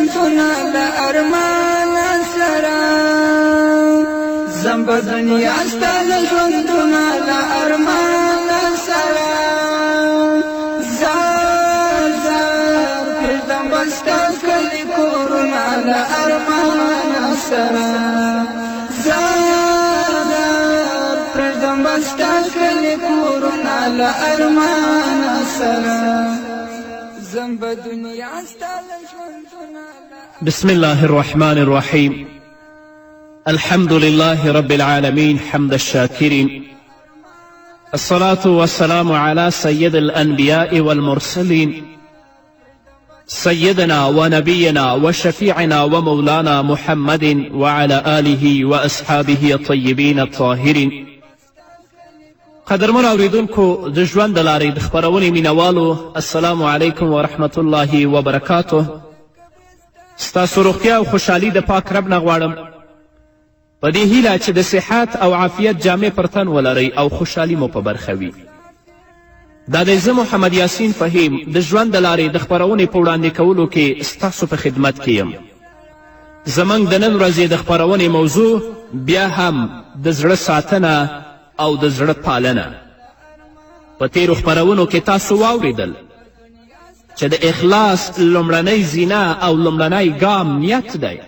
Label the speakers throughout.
Speaker 1: ژوندونه له ارمان سره. ځم په دنیا ستا له ژوندونه له ارمان سره. زار زار پرېږدم به ستا کلي کورونه له ارمان سره. زار زار پرېږدم به ستا کلي کورونه له ارمان سره. ځم په دنیا ستا له ژوندونه.
Speaker 2: بسم الله الرحمن الرحيم. الحمد لله رب العالمين، حمد الشاكرين، الصلاة والسلام على سيد الأنبياء والمرسلين، سيدنا ونبينا وشفيعنا ومولانا محمد وعلى آله وأصحابه الطيبين الطاهرين. قدرمن اوریدونکو، د ژوند د لارې د خپرونې مینوالو، السلام علیکم ورحمت الله وبرکاته. ستاسو روغتیا او خوشحالي د پاک رب نه غواړم، په دې هیله چې د صحت او عافیت جامې پر تن ولرئ او خوشحالي مو په برخه وي. دا دی زه محمد یاسین فهیم د ژوند د لارې د خپرونې په وړاندې کولو کې ستاسو په خدمت کې یم. زموږ د نن ورځې د خپرونې موضوع بیا هم د زړه ساتنه او د زړه پالنه. په تیرو خپرونو کې تاسو واوریدل چې د اخلاص لومړنۍ زینه او لومړنی ګام نیت دی.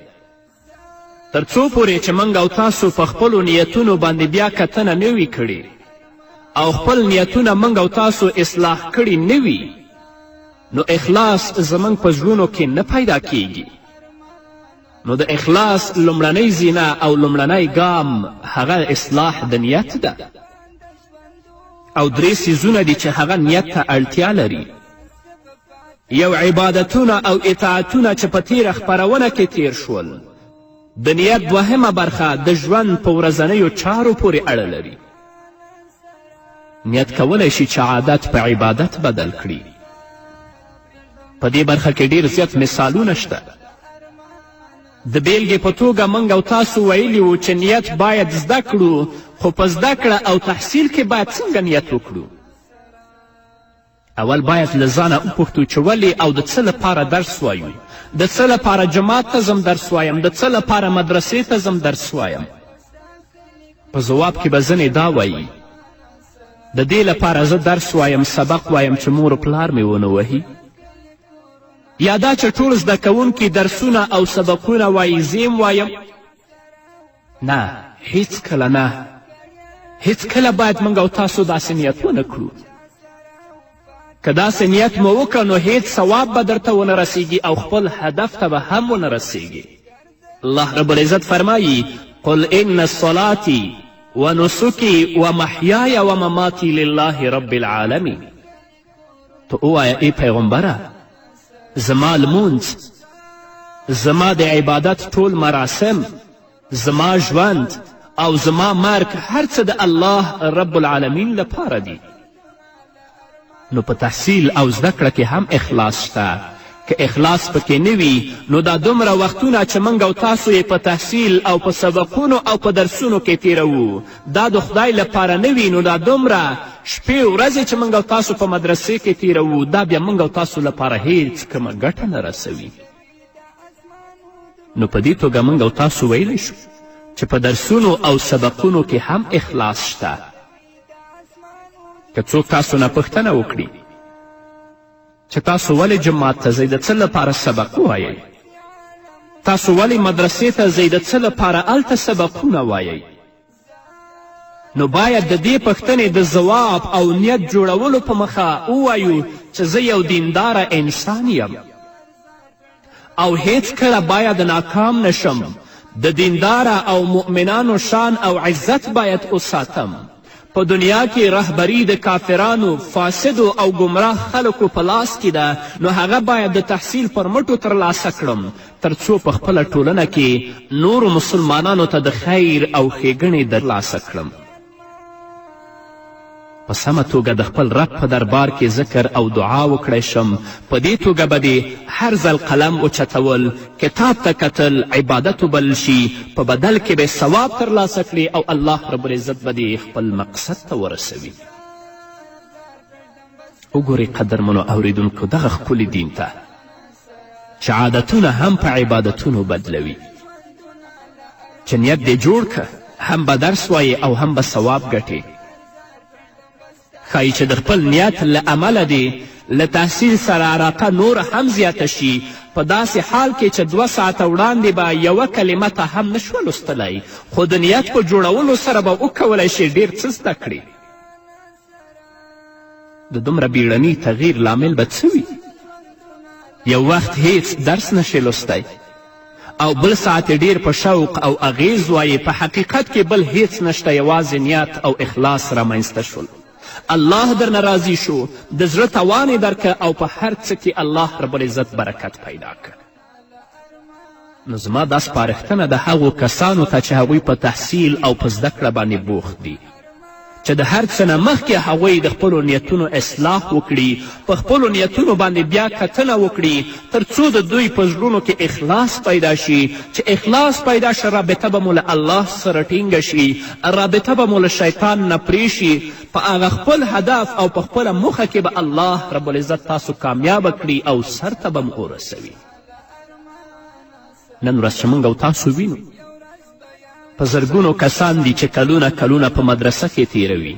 Speaker 2: تر څو پورې چې موږ او تاسو په خپلو نیتونو باندې بیا کتنه نه وي کړې او خپل نیتونه موږ او تاسو اصلاح کړي نه وي، نو اخلاص زموږ په زړونو کې نه پیدا کیږي. نو د اخلاص لومړنۍ زینه او لومړنی ګام هغه اصلاح د نیت ده. او درې څیزونه دي چې هغه نیت ته اړتیا لري. یو عبادتونه او اطاعتونه چې په تیره خپرونه کې تیر شول. د نیت دوهمه برخه د ژوند په ورځنیو چارو پورې اړه لري. نیت کولی شي چې عادت په عبادت بدل کړي. په دې برخه کې ډیر زیات مثالونه شته. د بیلګې په توګه موږ او تاسو ویلي وو چې نیت باید زده کړو، خو په زده کړه او تحصیل کې باید څنګه نیت وکړو؟ اول باید له ځانه وپوښتو چې ولې او د څه لپاره درس وایو، د څه لپاره جومات ته ځم درس وایم، د څه لپاره مدرسې ته ځم درس وایم. په ځواب کې به ځینې دا وایي، د دې لپاره زه درس وایم، سبق وایم چې مور و پلار مې ونه وهي، یا دا چې ټول زده کوونکي درسونه او سبقونه وایي زه یې وایم. نه، هیڅکله نه، هیڅکله باید موږ او تاسو داسې نیت ونه کړو. که داسې نیت مو وکړ نو هیڅ ثواب به درته ونه رسیږي او خپل هدف ته به هم ونه رسیږي. الله رب العزت فرمایي: قل ان صلاتي ونسکي ومحیای ومماتي لله رب العالمین. ته ووایه ای پیغمبره، زما لمونځ، زما د عبادت ټول مراسم، زما ژوند او زما مرګ هر څه د الله رب العالمین لپاره دي. نو په تحصیل او زده کړه کې هم اخلاص شته. که اخلاص پکې نه وي نو دا دومره وختونه چې موږ او تاسو یې په تحصیل او په سبقونو او په درسونو کې تیروو دا د خدای لپاره نه وي، نو دا دومره شپې ورځې چې موږ او تاسو په مدرسې کې تیروو دا بیا موږ او تاسو لپاره هیڅ کومه ګټه نه رسوي. نو په دې توګه موږ او تاسو ویلی شو چې په درسونو او سبقونو کې هم اخلاص شته. که څوک تاسو نه پوښتنه وکړي چې تاسو ولې جومات ته ځئ، د څه لپاره سبق ووایئ، تاسو ولې مدرسې ته ځئ، د څه لپاره هلته سبقونه وایئ، نو باید د دې پوښتنې د ځواب او نیت جوړولو په مخه ووایو چې زه یو دینداره انسان یم او هیڅکله باید ناکام نشم. د دینداره او مؤمنانو شان او عزت باید وساتم. په دنیا کې رهبري د کافرانو، فاسدو او ګمراه خلکو په لاس کې ده، نو هغه باید د تحصیل پر مټو ترلاسه کړم تر څو په خپله ټولنه کې نورو مسلمانانو ته د خیر او ښېګڼې درلاسه کړم. په سمه توګه د خپل رب په دربار کې ذکر او دعا وکړی شم. په دې توګه به دې هر ځل قلم اوچتول، کتاب ته کتل عبادت وبلل شي، په بدل کې به ثواب ترلاسه کړې او الله رب العزت به دې خپل مقصد ته ورسوي. وګورئ قدرمنو اوریدونکو دغه ښکلي دین ته چې عادتونه هم په عبادتونو بدلوي. چې نیت دې جوړ که، هم به درس وایې او هم به ثواب ګټې. ښایي چې د خپل نیت له امله دې له تحصیل سره علاقه نوره هم زیاته شي، په داسې حال کې چې 2 ساعته وړاندې به یوه کلمه ته هم نشوه لوستلی، خو د نیت په جوړولو سره به وکولی شې ډېر څه زده کړې. د دومره بیړني تغییر لامل به څه وي؟ یو وخت هیڅ درس نشې لوستی او بل ساعت ډیر په شوق او اغیز وایې. په حقیقت کې بل هیڅ نشته، یوازې نیت او اخلاص رامنځته شول. الله درنه راضي شو، د زړه توان یې درکه او په هر څه کې الله رب العزت برکت پیدا که. نو زما دا سپارښتنه ده هغو کسانو ته چې هغوی په تحصیل او په زده کړه باندې بوخت دي، چې د هر څه نه مخکې هغوی د خپلو نیتونو اصلاح وکړي، په خپلو نیتونو باندې بیا کتنه وکړي، تر څو د دوی په زړونو کې اخلاص پیدا شي. چې اخلاص پیدا شي، رابطه به مو له الله سره ټینګه شي، رابطه به مو له شیطان نه پرې شي. په هغه خپل هدف او په خپله موخه کې به الله رب العزت تاسو کامیابه کړي او سر ته به مو ورسوي. نن ورځ چې موږ او تاسو وینو، په زرګونو کسان دي چې کلونه کلونه په مدرسه کې تیروي،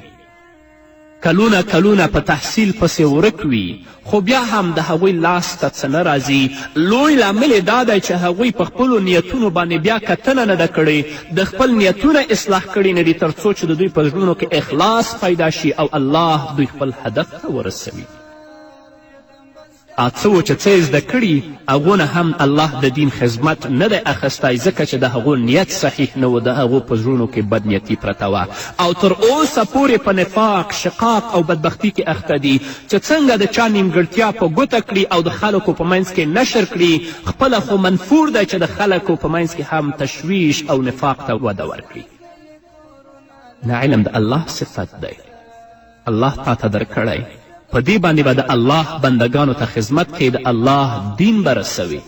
Speaker 2: کلونه کلونه په تحصیل پسې ورک وي، خو بیا هم د هغوی لاس ته څه نه راځي. لوی لامل یې دا دی چې هغوی په خپلو نیتونو باندې بیا کتنه نه ده کړې، د خپل نیتونه اصلاح کړي نه دي، تر څو چې د دوی په زړونو کې اخلاص پیدا شي او الله دوی خپل هدف ته ورسوي. څه و چې څه یې زده کړي، هغو نه هم الله د دین خدمت نه دی اخیستی، ځکه چې د هغو نیت صحیح نه و، د هغو په زړونو کې بدنیتي پرته وه او تر اوسه پورې په نفاق، شقاق او بدبختی کې اخته دي، چې څنګه د چا نیمګړتیا په ګوته کړي او د خلکو په منځ کې نشر کړي. خپله خو منفور دی چې د خلکو په منځ کې هم تشویش او نفاق ته وده ورکړي. نه، علم د الله صفت دی، الله تا ته درکړی، په دې باندې به د الله بندګانو ته خدمت کوي، د الله دین به رسوي.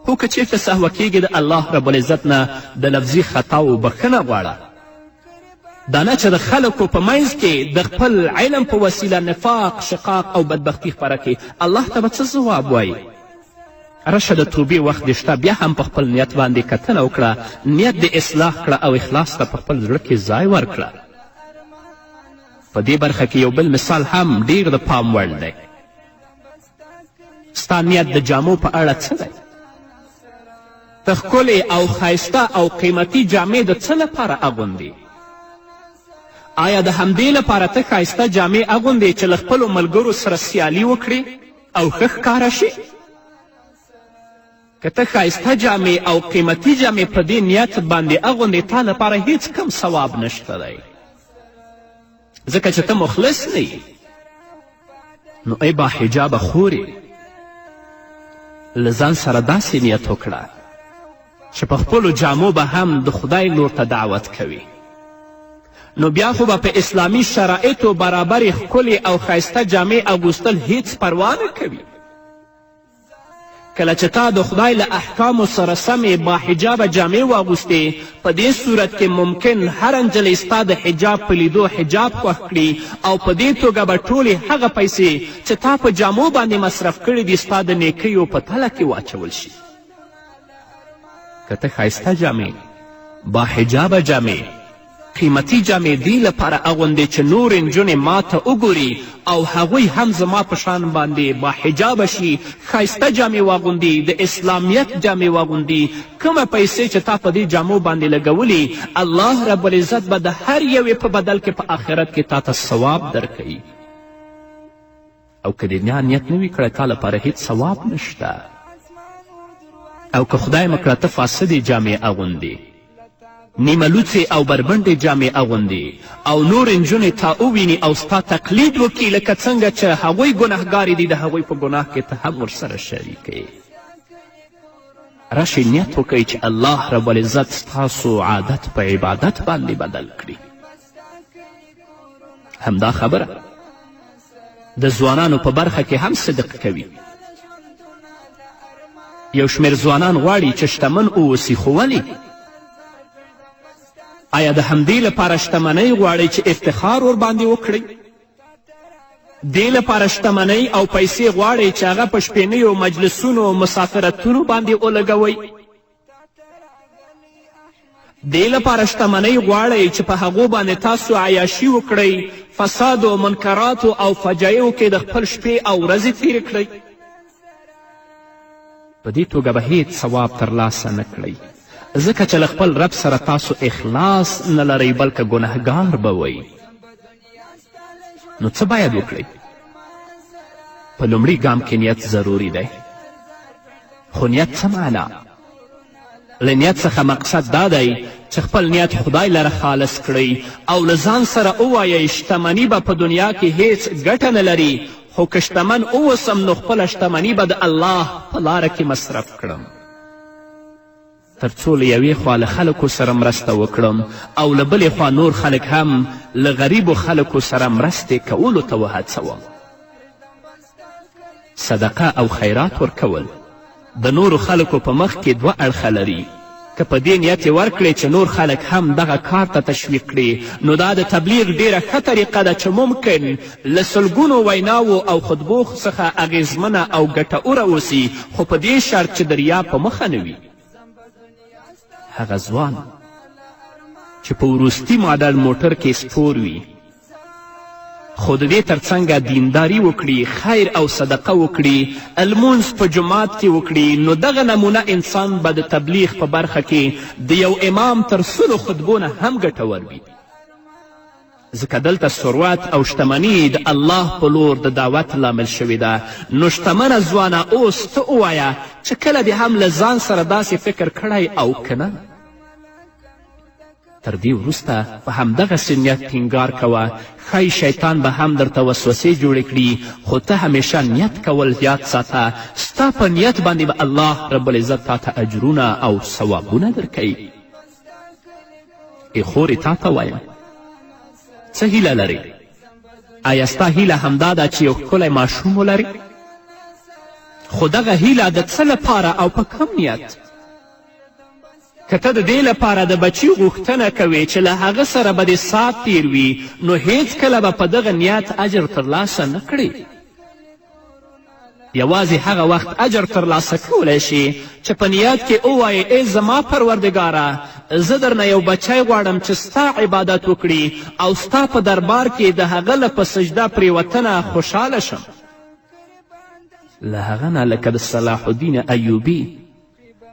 Speaker 2: خو که چېرته سهوه کیږي، د الله رب العزت نه د لفظي خطاو بښنه غواړه. دا نه چې د خلکو په منځ کې د خپل علم په وسیله نفاق، شقاق او بدبختی خپره کړي. الله ته به څه ځواب وایي؟ رشه د توبې وخت دې شته، بیا هم په خپل نیت باندې کتنه وکړه، نیت دې اصلاح کړه او اخلاص ته په خپل زړه کې ځای ورکړه. په دې برخه کې یو بل مثال هم ډیر د پام وړ دی. ستا نیت د جامو په اړه څه دی؟ ته ښکلې او ښایسته او قیمتي جامې د څه لپاره اغوندې؟ آیا د همدې لپاره ته ښایسته جامې اغوندې چې له خپلو ملګرو سره سیالي وکړې او ښه ښکاره شې؟ که ته ښایسته جامې او قیمتي جامې په دې نیت باندې اغوندې، تا لپاره هیڅ کم ثواب نشته دی، ځکه چې ته مخلص نه یې. نو ای باحجابه خورې، له ځان سره داسې نیت وکړه چې په خپلو جامو به هم د خدای لور ته دعوت کوي. نو بیا خو به په اسلامي شرایطو برابرې ښکلې او ښایسته جامې اغوستل هیڅ پروا نه کوي. کله چې تا د خدای له احکامو سره سمې باحجابه جامې واغوستې، په دې صورت کې ممکن هره نجلۍ ستا د حجاب په لیدو حجاب خوښ کړي او په دې توګه به ټولې هغه پیسې چې تا په جامو باندې مصرف کړي دي ستا د نیکیو په تله کې واچول شي. که ته ښایسته جامې، باحجابه جامې، قیمتي جامې دې لپاره اغوندې چې نورې نجونې ما ته وګوري او هغوی هم زما په شان باندې باحجابه شي، ښایسته جامې واغوندي، د اسلامیت جامې واغوندي، کومه پیسې چې تا په دې جامو باندې لګولي، الله رب العزت به د هر یوې په بدل کې په آخرت کې تا ته ثواب درکوي. او که دې بیا نیت نه وي کړی، تا لپاره هیڅ ثواب نشته. او که خدای مه کړه ته فاسدې جامې اغوندې، نیمه لوڅې او بربنډې جامې اغوندې او نورې نجونې تا وویني او ستا تقلید وکړي، لکه څنګه چې هغوی ګناهګارې دي، د هغوی په ګناه کې ته هم ورسره شریک یې. راشئ نیت وکړئ چې الله رب العزت ستاسو عادت په عبادت باندې بدل کړي. همدا خبره د ځوانانو په برخه کې هم صدق کوي. یو شمېر ځوانان غواړي چې شتمن اووسي، خو ولې؟ آیا د همدې لپاره شتمنۍ غواړئ چې افتخار ورباندې وکړئ؟ دې لپاره شتمنۍ او پیسې غواړئ چې هغه په شپېنیو مجلسونو مسافرتونو باندې ولګوئ؟ دې لپاره شتمنۍ غواړئ چې په هغو باندې تاسو عیاشي وکړئ، فساد و منکراتو او فجایعو کې د خپل شپې او ورځې تیرې کړئ؟ په دې توګه به هیڅ ثواب ترلاسه نه کړئ، ځکه چې له خپل رب سره تاسو اخلاص نه لرئ، بلکه ګنهګار به وئ. نو څه باید وکړئ؟ په لومړي ګام کې نیت ضروري دی. خو نیت څه معنا؟ له نیت څخه مقصد دا دی چې خپل نیت خدای لره خالص کړئ او له ځان سره ووایئ شتمني به په دنیا کې هیڅ ګټه نه لري، خو که شتمن اوسم نو خپله شتمني به د الله په لاره کې مصرف کړم، تر څو له یوې خوا له خلکو سره مرسته وکړم او له بلې خوا نور خلک هم له غریبو خلکو سره مرستې کولو ته وهڅوم. صدقه او خیرات ورکول د نورو خلکو په مخ کې دوه اړخه لري. که په دې نیت یې ورکړې چې نور خلک هم دغه کار ته تشویق کړي، نو دا د تبلیغ ډیره ښه طریقه ده چې ممکن له سلګونو ویناوو او خطبو څخه اغیزمنه او ګټوره اوسي، خو په دې شرط چې د ریا په مخه نه وي. هغه ځوان چې په وروستي ماډل موټر کې سپور وي، خو د دې ترڅنګه دینداري وکړي، خیر او صدقه وکړي، لمونځ په جومات کې وکړي، نو دغه نمونه انسان به د تبلیغ په برخه کې د یو امام تر سلو خطبو نه هم ګټور وي، ځکه دلته ثروت او شتمني د الله په لور د دعوت لامل شوې ده. نو شتمنه ځوانه اوس ته ووایه چې کله دې هم له ځان سره داسې فکر کړی او که نه؟ تر دې وروسته په همدغسې نیت ټینګار کوه، ښایي شیطان به هم درته وسوسې جوړې کړي، خو ته همیشه نیت کول یاد ساته، ستا په نیت باندې به الله رب العزت تا ته اجرونه او ثوابونه درکوي. ای خورې تا ته وایم، څه هیله لرې؟ آیا ستا هیله همدا ده چې یو ښکلی ماشوم ولرې؟ خو دغه هیله د څه لپاره او په کوم نیت؟ که ته د دې لپاره د بچي غوښتنه کوې چې له هغه سره به دې سات تیر وي، نو هیڅکله به په دغه نیت اجر ترلاسه نه کړې. یوازې هغه وخت اجر ترلاسه کولی شي چې په نیت کې ووایې ای زما پروردګاره، زه درنه یو بچی غواړم چې ستا عبادت وکړي او ستا په دربار کې د هغه له په سجده پرېوتنه خوشحاله شم. له هغه نه لکه د صلاح الدین ایوبي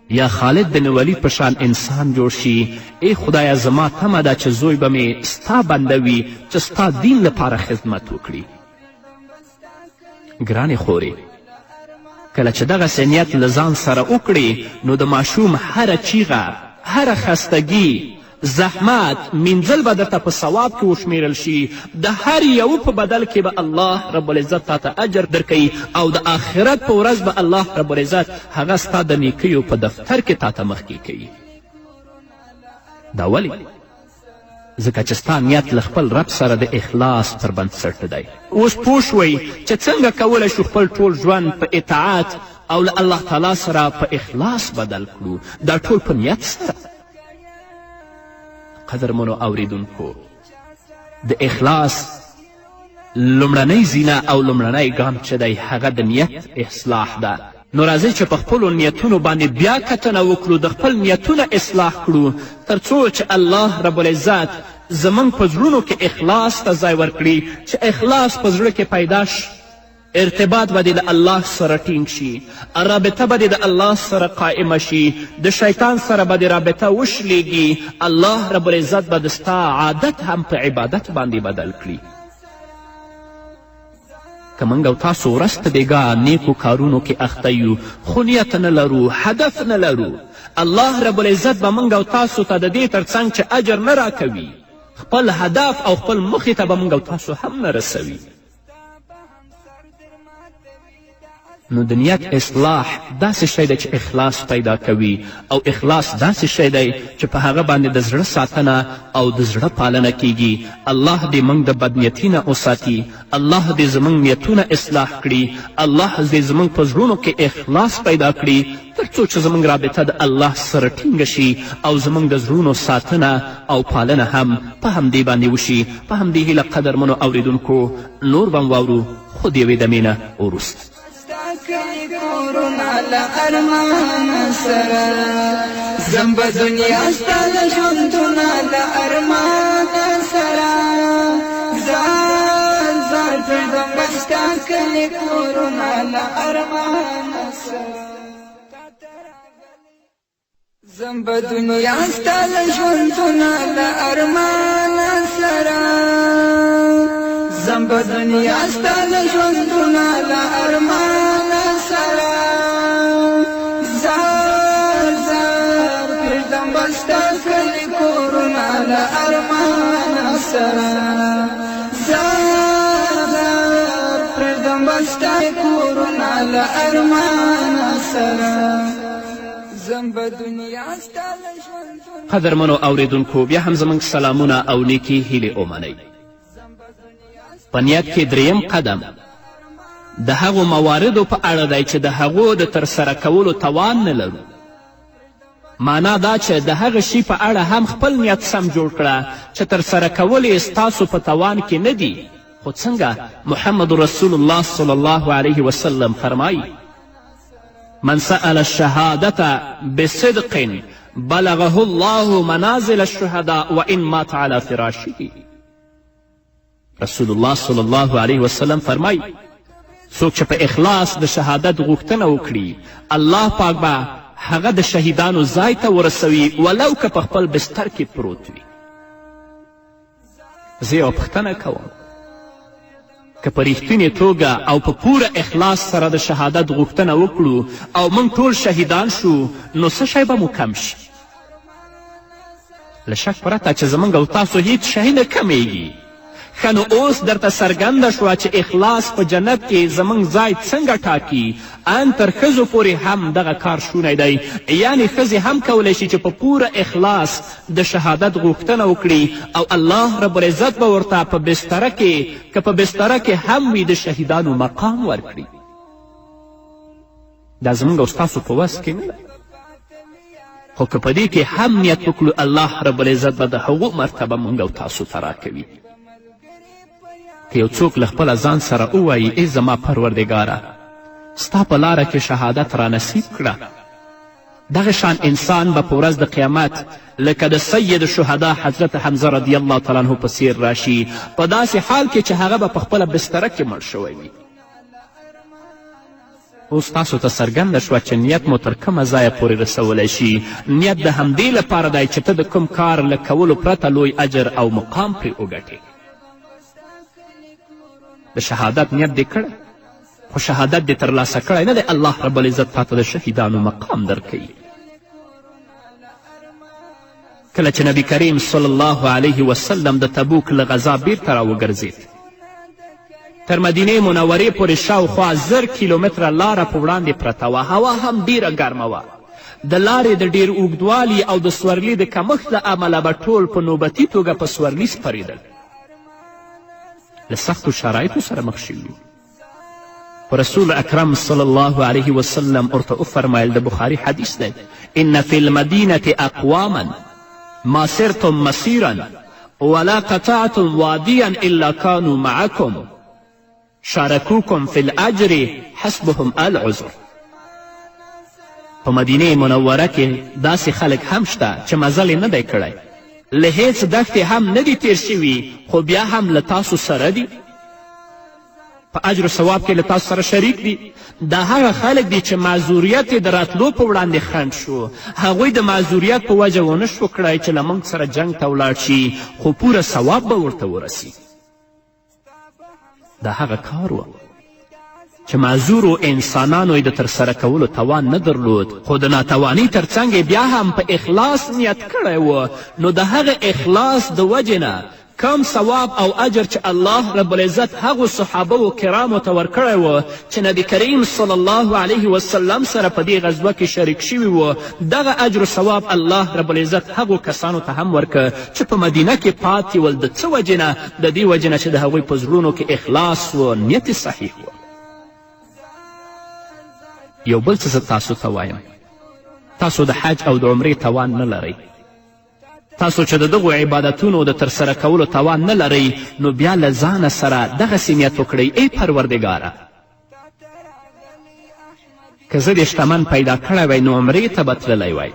Speaker 2: یا خالد بن ولید په شان انسان جوړ شي. ای خدایه، زما تمه ده چې زوی به مې ستا بنده وي چې ستا دین لپاره خدمت وکړي. ګرانې خورې، کله چې دغسې نیت له ځان سره وکړې، نو د ماشوم هره چیغه، هره خستګي، زحمت، مینځل به درته په ثواب کې وشمیرل شي. د هر یو په بدل کې به الله رب العزت تا ته اجر درکوي او د آخرت په ورځ به الله رب العزت هغه ستا د نیکیو په دفتر کې تا ته مخکې کوي. دا ولې؟ ځکه چې ستا نیت له خپل رب سره د اخلاص پر بنسټ دی. اوس پوه شوئ چې څنګه کولی شو خپل ټول ژوند په اطاعت او له الله تعالی سره په اخلاص بدل کړو، دا ټول په نیت سره. قدرمنو اوریدونکو، د اخلاص لومړنۍ زینه او لومړنی ګام چې دی هغه د نیت اصلاح ده. نو راځئ چې په خپلو نیتونو باندې بیا کتنه وکړو، د خپل نیتونه اصلاح کړو، تر څو چې الله رب العزت زموږ په زړونو کې اخلاص ته ځای ورکړي. چې اخلاص په زړه کې پیدا شي، ارتباط به دې له الله سره ټینګ شي، رابطه به دې د الله سره قائمه شي، د شیطان سره به دې رابطه وشلیږي، الله رب العزت به د ستا عادت هم په عبادت باندې بدل کړي. که موږ او تاسو ورځ ته بېګا نیکو کارونو کې اخته یو، خو نیت نه لرو، هدف نه لرو، الله رب العزت به موږ او تاسو ته د دې ترڅنګ چې اجر نه راکوي، خپل هدف او خپل موخې ته به موږ او تاسو هم نه رسوي. نو د نیت اصلاح داسې شی دی چې اخلاص پیدا کوي، او اخلاص داسې شی دی چې په هغه باندې د زړه ساتنه او د زړه پالنه کیږي. الله دې موږ د بدنیتي نه وساتي، الله دې زموږ نیتونه اصلاح کړي، الله دې زموږ په زړونو کې اخلاص پیدا کړي، تر څو چې زموږ رابطه د الله سره ټینګه شي او زموږ د زړونو ساتنه او پالنه هم په همدې باندې وشي. په همدې هیله قدرمنو اوریدونکو، نور به هم واورو، خو د یوې دمې نه وروسته.
Speaker 1: ستا کلي کورونه له ارمانه سره، ځم به دنیا ستا له ژوندونه له ارمانه سره، ځار ځار پرېږدم به ستا کلي کورونه له ارمانه سره، ځم به دنیا ستا له ژوندونه له ارمانه سره، ځم به دنیا ستا له ژوندونه له ارمانه سره، ځار ځار پرېږدم به ستا کلي کورونه له ارمانه سره، ځار ځار پرېږدم به ستا کورونه له ارمانه سره.
Speaker 2: قدرمنو اوریدونکو، بیا هم زموږ سلامونه او نیکې هیلې ومنئ. په نیت کې دریم قدم د هغو مواردو په اړه دی چې د هغو د ترسره کولو توان نه لرو. معنا دا چې د هغه شي په اړه هم خپل نیت سم جوړ کړه چې ترسره کول یې ستاسو په توان کې نه دي. خو څنګه؟ محمد رسول الله صلی الله علیه وسلم فرمایي: من سأل الشهادة بصدق بلغه الله منازل الشهداء وإن مات على فراشه. رسول الله صلی الله علیه وسلم فرمایي: څوک چې په اخلاص د شهادت غوښتنه وکړي، الله پاک به هغه د شهیدانو ځای ته ورسوي، ولو که په خپل بستر کې پروت وي. زه یوه پوښتنه کوم، که په رښتینې توګه او په پوره اخلاص سره د شهادت غوښتنه وکړو او موږ ټول شهیدان شو، نو څه شی به مو کم شي؟ له شک پرته چې زموږ او تاسو هیڅ شی نه کمیږي. ښه، نو اوس درته څرګنده شوه چې اخلاص په جنت کې زموږ ځای څنګه ټاکي. ان تر ښځو پورې هم دغه کار شونی دی، یعنې ښځې هم کولی شي چې په پوره اخلاص د شهادت غوښتنه وکړي او الله رب العزت به ورته په بستره کې، که په بستره کې هم وي، د شهیدانو مقام ورکړي. دا زموږ او ستاسو په وس کې نه ده، خو که په دې کې هم نیت وکړو، الله رب العزت به د هغو مرتبه موږ او تاسو ته راکوي. که یو څوک له خپله ځان سره ووایي: ای زما پروردګاره، ستا په لاره کې شهادت را نصیب کړه، دغه شان انسان به په ورځ د قیامت لکه د سید شهدا حضرت حمزه رضی الله تعالی عنه په څیر راشي، په داسې حال کې چې هغه به په خپله بستره کې مړ شوی وي. اوس تاسو ته څرګنده شوه چې نیت مو تر کومه ځایه پورې رسولی شي. نیت د همدې لپاره دی چې ته د کوم کار له کولو پرته لوی اجر او مقام پرې وګټې. د شهادت نیت دې کړی، خو شهادت دې ترلاسه کړی نه دی، الله رب العزت تاته د شهیدانو مقام درکوي. کله چې نبی کریم صلی الله علیه وسلم د تبوک له غذا بیرته راوګرځېد، تر مدینې منورې پورې شاوخوا 1000 کیلومتره لاره په وړاندې پرته وه. هوا هم ډیره ګرمه وه. د لارې د ډیر اوږدوالي او د سورلي د کمښت له امله به ټول په نوبتي توګه په سورلي سپرېدل. له سختو شرایطو سره مخ شوي. رسول اکرم صلی الله علیه وسلم ورته وفرمیل، د بخاري حدیث دی: ان فی المدینة اقواما ما سرتم مسیرا ولا قطعتم وادیا الا کانوا معکم شارکوکم فی الاجر حسبهم العذر. په مدینې منوره کې داسې خلک هم شته چې مزل یې نه دی کړی، له هیڅ دښتې هم نه دي تیر شوي، خو بیا هم له تاسو سره دي، په اجر و ثواب کې له تاسو سره شریک دي. دا هغه خلک دي چې معذوریت یې د راتلو په وړاندې خنډ شو. هغوی د معذوریت په وجه ونه شو کړای چې له موږ سره جنګ ته ولاړ شي، خو پوره ثواب به ورته ورسي. دا هغه کار و چې معذورو انسانانو یې د ترسره کولو توان نه درلود، خو د ناتوانۍ ترڅنګ یې بیا هم په اخلاص نیت کړی و. نو د هغه اخلاص د وجې نه کوم ثواب او اجر چې الله رب العزت هغو صحابه کرامو ته ورکړی و چې نبی کریم صلی الله علیه وسلم سره په دې غزوه کې شریک شوي وو، دغه اجر و ثواب الله رب العزت هغو کسانو ته هم ورکړ چې په مدینه کې پاتې ول. د څه وجې نه؟ د دې وجې نه چې د هغوی په زړونو کې اخلاص و، نیت صحیح و. یو بل څه زه تاسو ته وایم، تاسو د حج او د عمرې توان نه لرئ، تاسو چې د دغو عبادتونو د ترسره کولو توان نه لرئ، نو بیا له ځانه سره دغسې نیت وکړئ: ای پروردګاره، که زه دې شتمن پیدا کړی وای نو عمرې ته به تللی وای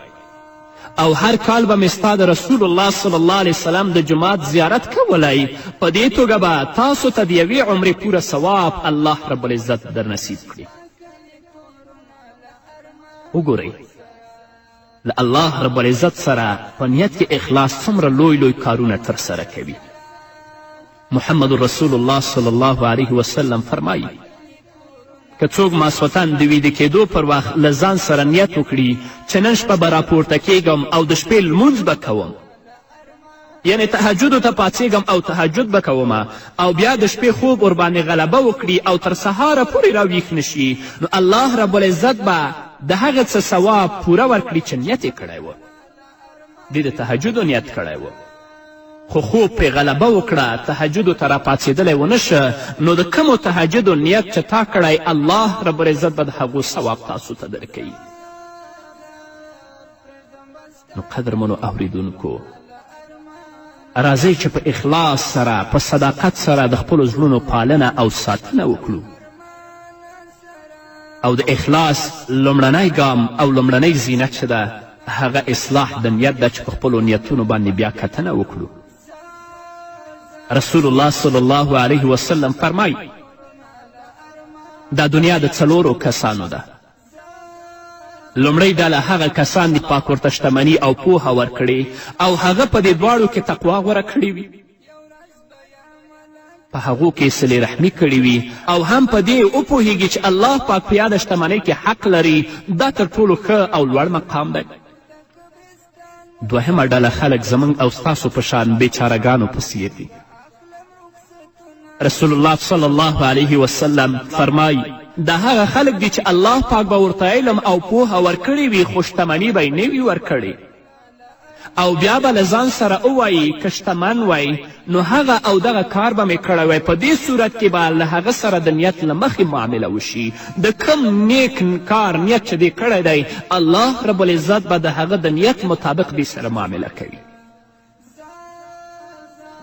Speaker 2: او هر کال به مې ستا د رسول الله صلی الله علیه وسلم د جومات زیارت کولی. په دې توګه به تاسو ته د یوې عمرې پوره ثواب الله رب العزت در نصیب کړي. وګورئ له الله رب العزت سره په نیت کې اخلاص څومره لوی لوی کارونه ترسره کوي. محمد رسول الله صلی الله علیه وسلم فرمایي: که څوک ماسوتن د ویده کېدو پر وخت له ځان سره نیت وکړي چې نن شپه به راپورته کیږم او د شپې لمونځ به کوم، یعنې تهجدو ته پاڅیږم او تهجد به کوم، او بیا د شپې خوب ورباندې غلبه وکړي او تر سهاره پورې راویښ نه شي، نو الله رب العزت به د هغه څه ثواب پوره ورکړي چې نیت یې کړی و. دې د تهجدو نیت کړی و، خو خوب پرې غلبه وکړه، تهجدو ته راپاڅېدلی ونه شه، نو د کومو تهجدو نیت چې تا کړی الله رب العزت به د هغو ثواب تاسو ته درکوي. نو قدرمنو اوریدونکو، راځئ چې په اخلاص سره، په صداقت سره د خپلو زړونو پالنه او ساتنه وکړو. او د اخلاص لومړنی ګام او لومړنۍ زینه چې ده هغه اصلاح د نیت ده، چې په خپلو نیتونو باندې بیا کتنه وکړو. رسول الله صلی الله علیه وسلم فرمایي: دا دنیا د څلورو کسانو ده. لومړۍ ډله هغه کسان دي پاک ورته شتمني او پوهه ورکړې او هغه په دې دواړو کې تقوا غوره کړې وي، په هغو کې صلې رحمي کړې وي او هم په دې وپوهیږي چې الله پاک په یاده شتمنۍ کې حق لري. دا تر ټولو ښه او لوړ مقام دی. دوهمه ډله خلک زموږ او ستاسو په شان بیچارهګانو په څیر دي. رسول الله صلی الله علیه وسلم فرمایي: دا هغه خلک دي چې الله پاک به ورته علم او پوهه ورکړې وي، خو شتمني به یې نه وي ورکړې، او بیا به له ځان سره ووایي که شتمن وای نو هغه او دغه کار به مې کړی وای. په دې صورت کې به له هغه سره د نیت له مخې معامله وشي. د کوم نیک کار نیت چې دې کړی دی، الله رب العزت به د هغه د نیت مطابق دې سره معامله کوي.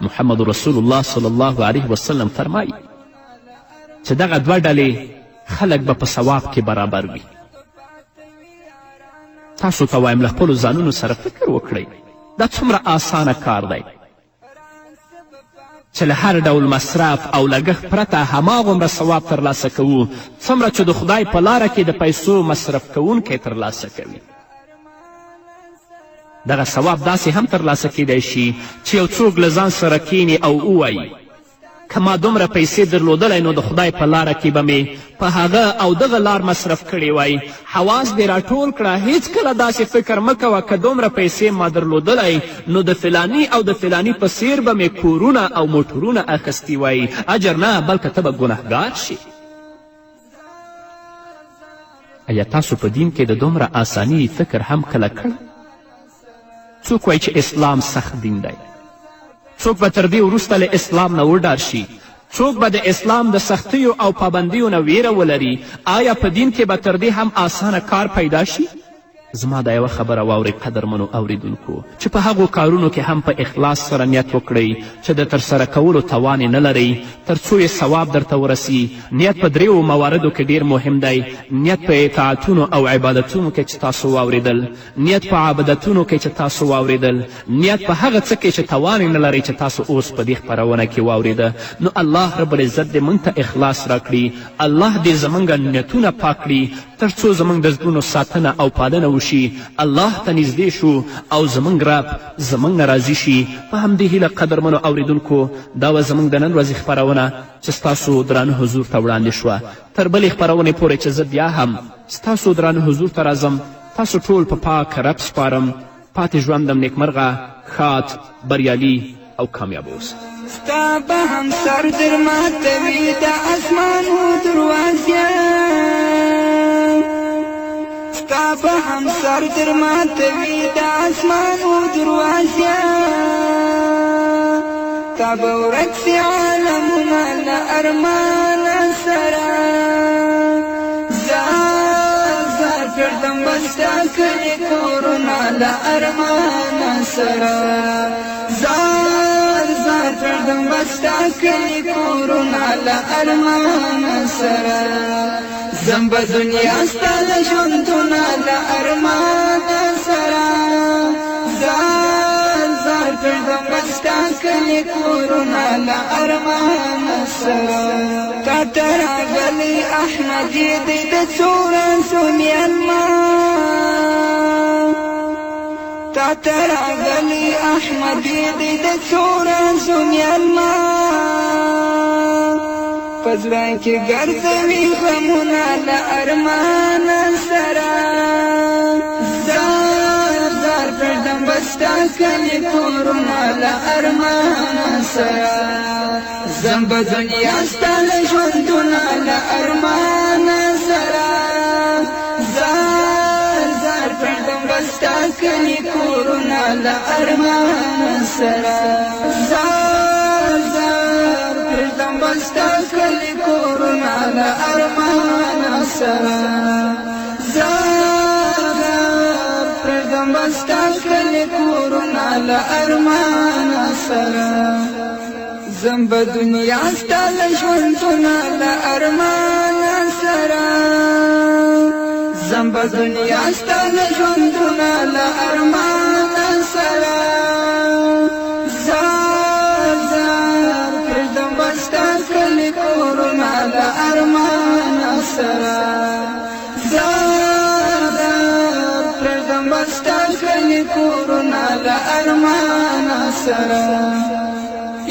Speaker 2: محمد رسول الله صلی الله علیه وسلم فرمایي چې دغه دوه ډلې خلک به په ثواب کې برابر وي. تاسو ته وایم له خپلو ځانونو سره فکر وکړئ، دا څومره اسانه کار دی چې له هر ډول مصرف او لګښت پرته هماغومره ثواب ترلاسه کوو څومره چې د خدای په لاره کې د پیسو مصرف کوونکی ترلاسه کوي. دغه ثواب داسې هم ترلاسه کیدای شي چې یو څوک له ځان سره کیني او ووایي که ما دومره پیسې درلودلی نو د خدای په لاره کې به مې په هغه او دغه لار مصرف کړې وای. حواس دې راټول کړه، هیڅکله داسې فکر مه کوه که دومره پیسې ما درلودلی نو د فلاني او د فلاني په څیر به مې کورونه او موټرونه اخیستي وای. اجر نه، بلکه ته به ګنهګار شې. ایا تاسو په دین کې د دومره اساني فکر هم کله کړی؟ څوک وایي چې اسلام سخت دین دی؟ څوک به تر دې وروسته له اسلام نه وډار شي؟ څوک به د اسلام د سختیو او پابندیو نه ویره ولري؟ آیا په دین کې به تر دې هم اسانه کار پیدا شي؟ زما دا یوه خبره واورئ قدرمنو اوریدونکو، چې په هغو کارونو کې هم په اخلاص سره نیت وکړئ چې د ترسره کولو توان یې نه لرئ، تر څو یې ثواب درته ورسي. نیت په دریو مواردو کې ډیر مهم دی. نیت په اطاعتونو او عبادتونو کې چې تاسو واوریدل، نیت په عبادتونو کې چې تاسو واوریدل، نیت په هغه څه کې چې توان یې نه لرئ چې تاسو اوس په دې خپرونه کې واوریده. نو الله رب العزت دې موږ ته اخلاص راکړي، الله دې زموږ نیتونه پاک کړي، تر څو زموږ د زړونو ساتنه او پالنه وشي، الله ته نږدې شو او زموږ رب زموږ نه راضي شي. په همدې هیله قدرمنو اوریدونکو، دا وه زموږ د نن ورځې خپرونه چې ستاسو درانه حضور ته وړاندې شوه. تر بلې خپرونې پورې چې زه بیا هم ستاسو درانه حضور ته راځم، تاسو ټول په پاک رب سپارم. پاتې ژوندم نیکمرغه، ښاد، بریالي او کامیاب اوسئ.
Speaker 1: ستا به هم سر در ماتوي د اسمانو دروازې، ستا به هم سر در ماتوي د اسمانو دروازې، تا به ورک سي عالمونه له ارمانه سره. زار زار پرېږدم به ستا کلي کورونه له ارمانه سره، زار زار پرېږدم به ستا کلي کورونه له ارمانه سره. ځم به دنیا ستا له ژوندونه له ارمانه سره، زار زار پرېږدم به ستا کلي کورونه له ارمانه سره. تا ته راغلی احمدي دی د څو ورځو مېلمه، تا ته راغلی احمدي دی د څو ورځو مېلمه، په زړه کې ګرځوي غمونه له ارمانه سره. زار زار پرېږدم به ستا کلي کورونه له ارمانه سره، ځم به دنیا ستا له ژوندونه له ارمانه سره. زار زار پرېږدم به ستا کلي کورونه له ارمانه سره، زار زار پرېږدم به ستا کلي کورونه له ارمانه سره، زار زار پرېږدم به ستا کلي کورونه له ارمانه سره. ځم به دنیا ستا له ژوندونه له ارمانه سره، ځم به دنیا ستا له ژوندونه له ارمانه سره. زار زار پرېږدم به ستا کلي کورونه له ارمانه سره، زار زار پرېږدم به ستا کلي کورونه له ارمانه سره.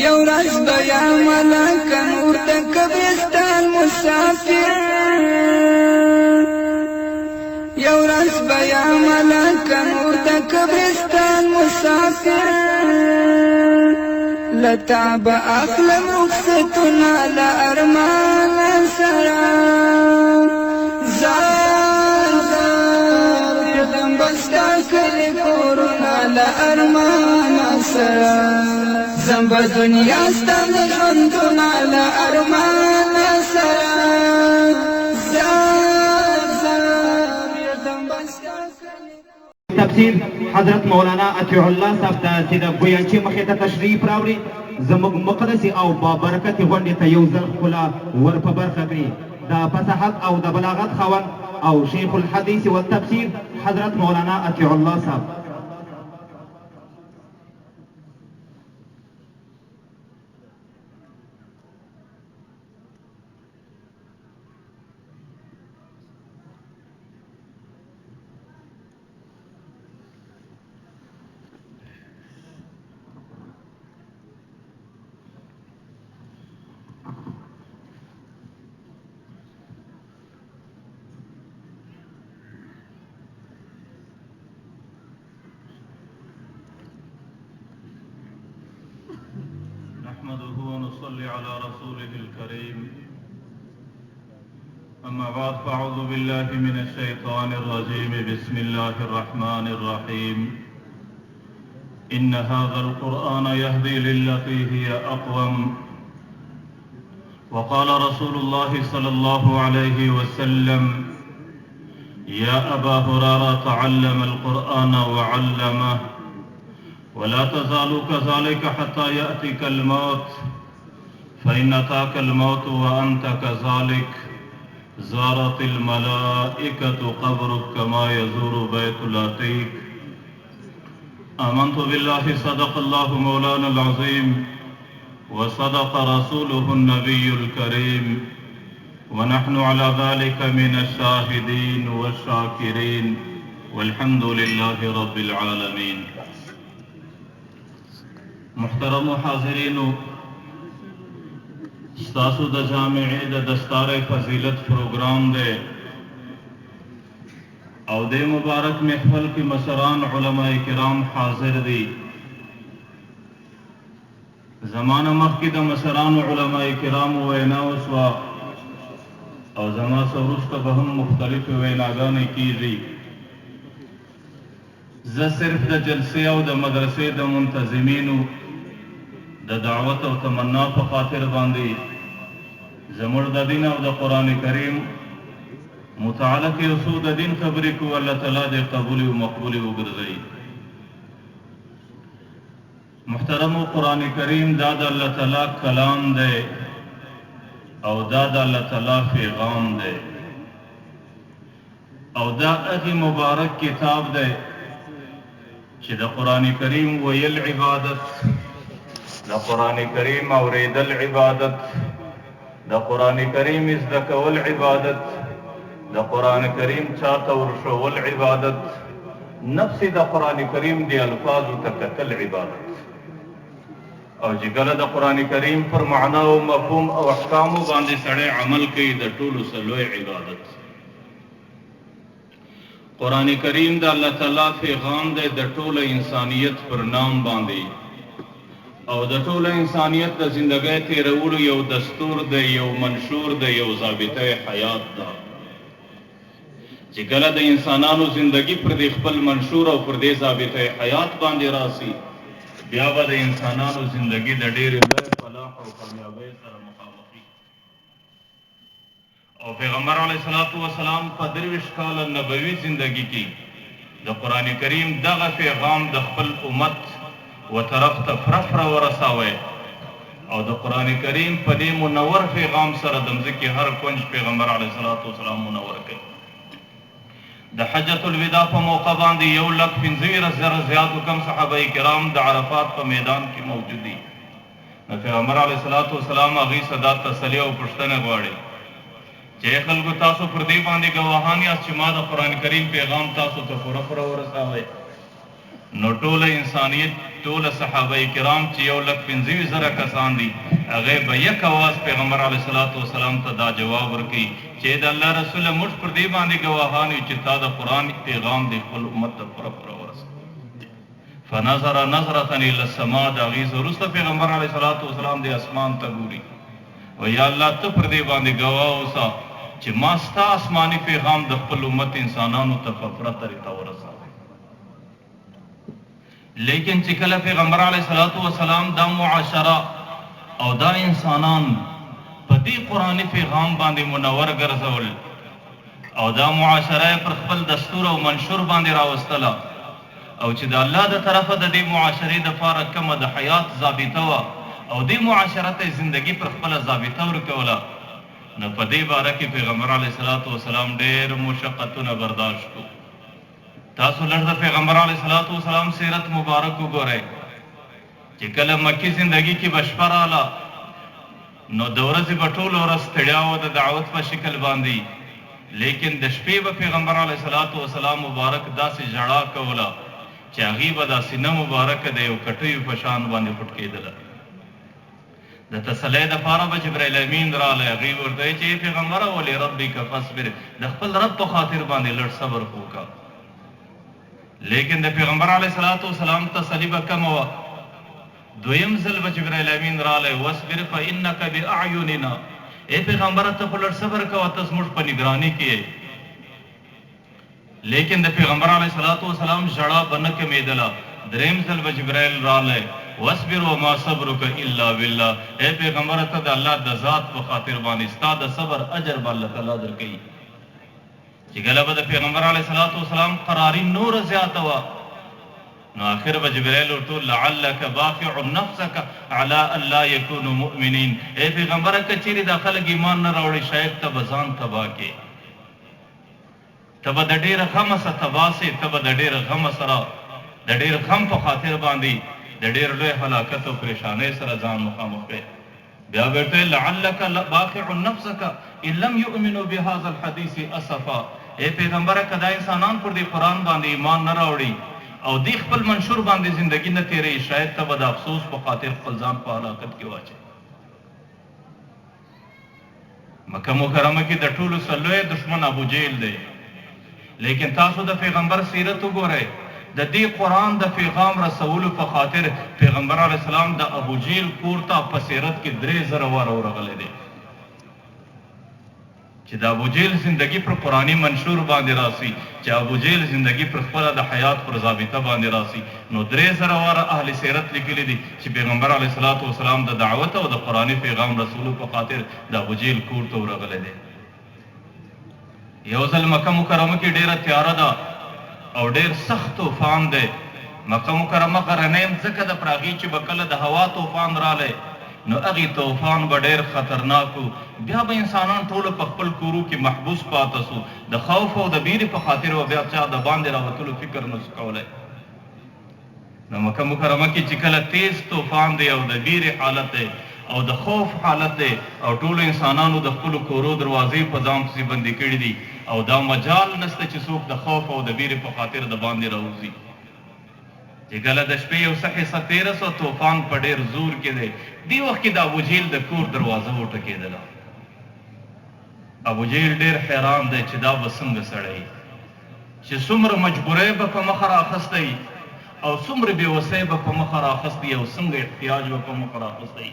Speaker 1: یو ورځ به یا ملکه نور د قبرستان مسافر، یو ورځ به یا ملکه نور د قبرستان مسافر، له تا به اخلم رخصتونه له ارمانه سره. زار زار پرېږدم به ستا کلي کورونه له ارمانه سره، ځم به دنیا ستا له ژوندونه له ارمانه سره. زار زار پرېږدم به ستا کلي.
Speaker 3: تفسیر حضرت مولانا عطیع الله صاحب ته چې د ګویانچې مخې ته تشریف راوړي، زموږ مقدسې او بابرکتې غونډې ته یو ځل ښکلا ور په برخه کړي. د فصاحت او د بلاغت خاوند او شیخ الحدیث والتفسیر حضرت مولانا عطیع الله صاحب.
Speaker 4: نحمده ونصلي على رسوله الكريم، أما بعد، فأعوذ بالله من الشيطان الرجيم. بسم الله الرحمن الرحيم. إن هذا القرآن يهدي للتي هي أقوم. وقال رسول الله صلى الله عليه وسلم: يا أبا هريرة تعلم القرآن وعلمه، ولا تزال كذلك حتى يأتيك الموت، فإن أتاك الموت وأنت كذلك زارت الملائكة قبرك كما يزور بيت العتيق. آمنت بالله، صدق الله مولانا العظيم، وصدق رسوله النبي الكريم، ونحن على ذلك من الشاهدين والشاكرين، والحمد لله رب العالمين. محترم حاضرینو، ستاسو د جامعې د دستار فضیلت پروګرام دی او د مبارک محفل کې مشران علما کرام حاضر دي. زما نه مخکې د مشرانو علماء کرامو وینا وشوه او زما څخه وروسته به هم مختلفې ویناګانې کیږي. زه صرف د جلسې او د مدرسې د منتظمینو د دعوت او تمنا په خاطر باندې زموږ د دین او د قرآن کریم متعلق یو څو د دین خبرې کوو. الله تعالی دې قبول او مقبول وګرځوي. محترمو، قرآن کریم دا د الله تعالی کلام دی او دا د الله تعالی پیغام دی او دا هغه مبارک کتاب دی چې د قرآن کریم ویل عبادت، د قرآن کریم اوریدل عبادت، د قرآن کریم زده کول عبادت، د قرآن کریم چاته ورښول عبادت، نفس د قرآن کریم دی الفاظو ته کتل عبادت. او چې کله د قرآن کریم پر معنا او مفهوم او احکامو باندې سړی عمل کوي، د ټولو څخه لوی عبادت. قرآن کریم د الله تعالی پیغام دی د ټولو انسانیت پر نام باندې، او د ټولو انسانیت د زندګۍ تیرولو یو دستور دی، یو منشور دی، یو ضابطه حیات ده. چې کله د انسانانو زندگی پر دې خپل منشور او پر دې ضابطه حیات باندې راسي، بیا به د انسانانو زندگی د ډېرې لوی فلاح او کامیابۍ سره مخامخي. او پیغمبر علیه الصلاة والسلام په 23 کاله نبوي زندگی کې د قرآن کریم دغه پیغام د خپل امت و طرف ته پوره پوره ورساوی، او د قرآن کریم په دې منور پیغام سره د مځکې هر کنج پیغمبر علیه الصلاة والسلام منور کړي. د حجة الوداع په موقع باندې 1,25,000 زیاتو کم صحابه کرام د عرفات په میدان کې موجود دي. نو پیغمبر علیه الصلاة والسلام هغوی څخه دا تسلي او پوښتنه غواړي چې ای خلکو، تاسو پر دې باندې ګواهان یاست چې ما د قرآن کریم پیغام تاسو ته پوره پوره ورساوی؟ نو ټوله انسانیت، ټوله صحابه کرام چې 1,25,000 کسان دي، هغه به یک اواز پیغمبر علیه الصلاة والسلام ته دا جواب ورکوي چې د الله رسول، موږ پر دې باندې ګواهان یو چې تا د قرآن پیغام د خپل امت ته پوره پوره ورساوه. فنظر نظرة الى السماء، د هغې وروسته پیغمبر علیه الصلاة والسلام د اسمان ته ګوري او یا الله، ته پر دې باندې ګواه اوسه چې ما ستا آسماني پیغام د خپل امت انسانانو ته په پوره طریقه ورساوه. لیکن چې کله پیغمبر علیه الصلاة والسلام دا معاشره او دا انسانان په دې قرآني پیغام باندې منور ګرځول او دا معاشره پر خپل دستور او منشور باندې راوستله، او چې د الله د طرفه د دې معاشرې د پاره کومه د حیات ضابطه وه او دې معاشره ته زندگی پر خپله ضابطه ورکوله، نو په دې باره کې پیغمبر علیه الصلاة والسلام ډېر مشقتونه برداشت کړو. تاسو لږ د پیغمبر علیه الصلاة والسلام سیرت مبارک وګورئ چې کله مکي زندگی کې به شپه راله، نو د ورځې به ټوله ورځ ستړیا وه د دعوت په شکل باندې، لیکن د شپې به پیغمبر علیه الصلاة والسلام مبارک داسې ژړا کوله چې هغې به دا سینه مبارکه د یو کټیو په شان باندې خټکېدله. د تسلۍ دپاره به جبرائیل امین راغلی، هغوی ورته وایي چې ای پیغمبره، ولربک فاصبر، د خپل رب په خاطر باندې لږ صبر خو وکړه. لیکن د پیغمبر علیه الصلاة والسلام تسلي به کمه وه. دویم ځل به جبرائیل امین راغلی، واصبر فانک باعیننا، ای پیغمبره، ته خو لږ صبر کوه، ته زموږ په نګراني کې یې. لیکن د پیغمبر علیه الصلاة والسلام ژړا به نه کمېدله. دریم ځل به جبرائیل راغلی، واصبر وما صبرک الا بالله، ای پیغمبره، ته د الله د ذات په خاطر باندې، ستا د صبر اجر به الله تعالی درکوي. چې کله به د پیغمبر علیه الصلاة والسلام قراري نوره زیاته وه، نو اخر به جبرائیل ورته لعلک باخع نفسک علی ان لا یکونوا مؤمنین، ای پیغمبره، که چیرې دا خلک ایمان نه راوړي، شاید ته به ځان تباه کړې، ته به د ډېر غمه سره تباه سې، ته به د ډېر غمه سره، د ډېر غم په خاطر باندې د ډېر لوی هلاکت او پریشانۍ سره ځان مخامخ کړې. بیا به ورته لعلک باخع نفسک ان لم یؤمنوا بهذا الحدیث اسفا، ای پیغمبره، که دا انسانان پر دې قرآن باندې ایمان نه راوړي او دې خپل منشور باندې زندگی نه تیروي، شاید ته به د افسوس په خاطر خپل ځان په هلاکت کې واچوې. مکه مکرمه کې د ټولو څخه لوی دښمن ابو جهل دی، لیکن تاسو د پیغمبر سیرت وګورئ. د دې قرآن د پېغام رسولو په خاطر پېغمبر علیه السلام د ابوجهل کور ته په سیرت کې 3000 واره ورغلی دی. چې د ابوجهل زندګي پر قرآني منشور باندې راسي، چې ابوجهل زندګي پر خپله د حیات پر ضابطه باندې راسي، نو 3000 واره اهل سیرت لیکلي دي چې پېغمبر علیه الصلوة والسلام د دعوت او د قرآني پېغام رسولو په خاطر د ابوجهل کور ته ورغلی دی. یو ځل مکه مکرمه کې ډېره تیاره ده او ډېر سخت توفان دی. مکه مکرمه غرنۍ مځکه ده، پر هغې چې به کله د هوا توفان رالی نو هغې توفان به ډېر خطرناک و، بیا به انسانان ټوله په خپل کورو کې محبوس پاته سو، د خوف او د بیرې په خاطر به بیا چا د باندې راوتلو فکر نه سو کولای. نو مکه مکرمه کې چې کله تیز توفان دی او د بیرې حالت دی او د خوف حالت دی او ټولو انسانانو د خپلو کورو دروازې په ځان پسې بندې کړې دي او دا مجال نشته چې څوک د خوف او د بیرې په خاطر د باندې راوځي، چې کله د شپې یو څه حصه تیره سوه، توفان په ډیر زور کې دی، دې وخت کې د ابوجهل د کور دروازه وټکیدله. ابوجهل ډیر حیران دی چې دا به څنګه سړی چې څومره مجبورۍ به په مخه راخستی او څومره بې وسۍ به په مخه راخستی او څنګه احتیاج به په مخه راخستی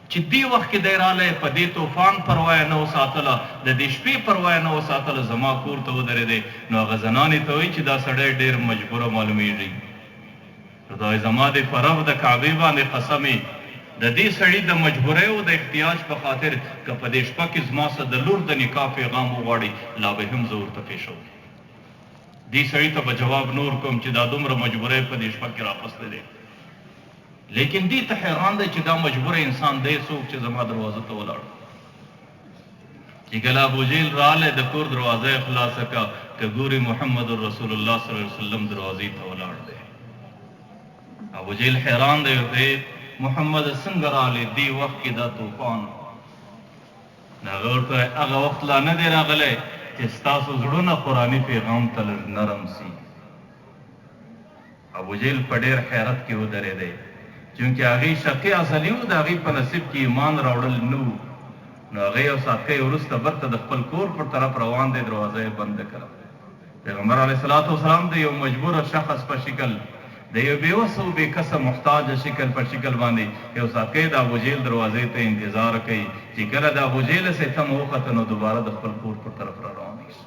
Speaker 4: چې دې وخت کې دی رالی په دې توفان پروا یې نه وساتله، د دې شپې پروا یې نه وساتله، زما کور ته ودرېدی، نو هغه زنانې ته وایي چې دا سړی ډېر مجبوره معلومېږي. ورته وایي زما دې په رب د کعبې باندې قسم وي، د دې سړي د مجبورۍ او د احتیاج په خاطر که په دې شپه کې زما څخه د لور د نکاح پیغام وغواړي لا به هم زه ورته پېښوم. دې سړي ته به جواب نه ورکوم چې دا دومره مجبورۍ په دې شپه کې راخستی دی. لیکن دې ته حیران دی چې دا مجبور انسان دی څوک چې زما دروازه ته ولاړ. چې کله ابوجهل راغلی د کور دروازه یې خلاصه کړه، که ګوري محمد رسول الله صلی الله علیه وسلم دروازې ته ولاړ دی. ابوجهل حیران دی، ورته وایي محمد څنګه راغلی دې وخت کې دا توفان؟ نو هغه ورته وایي هغه وخت لا نه دی راغلی چې ستاسو زړونه قرآني پیغام ته لږ نرم سي. ابوجهل په ډېر حیرت کې ودرېدی، چونکه هغې شقي ازلي وو، د هغې په نصیب کې ایمان راوړل نه وو، نو هغه یو ساعتکۍ وروسته برته د خپل کور پر طرف روان دی، دروازه یې بنده کړه. پیغمبر علیه الصلوة والسلام د یو مجبور شخص په شکل، د یو بې وسه او بې کسه محتاج شکل په شکل باندې یو ساعتکۍ د ابوجهل دروازې ته انتظار کوي، چې کله د ابوجهل سه تمه وخته نو دوباره د خپل کور پر طرف را روان شي.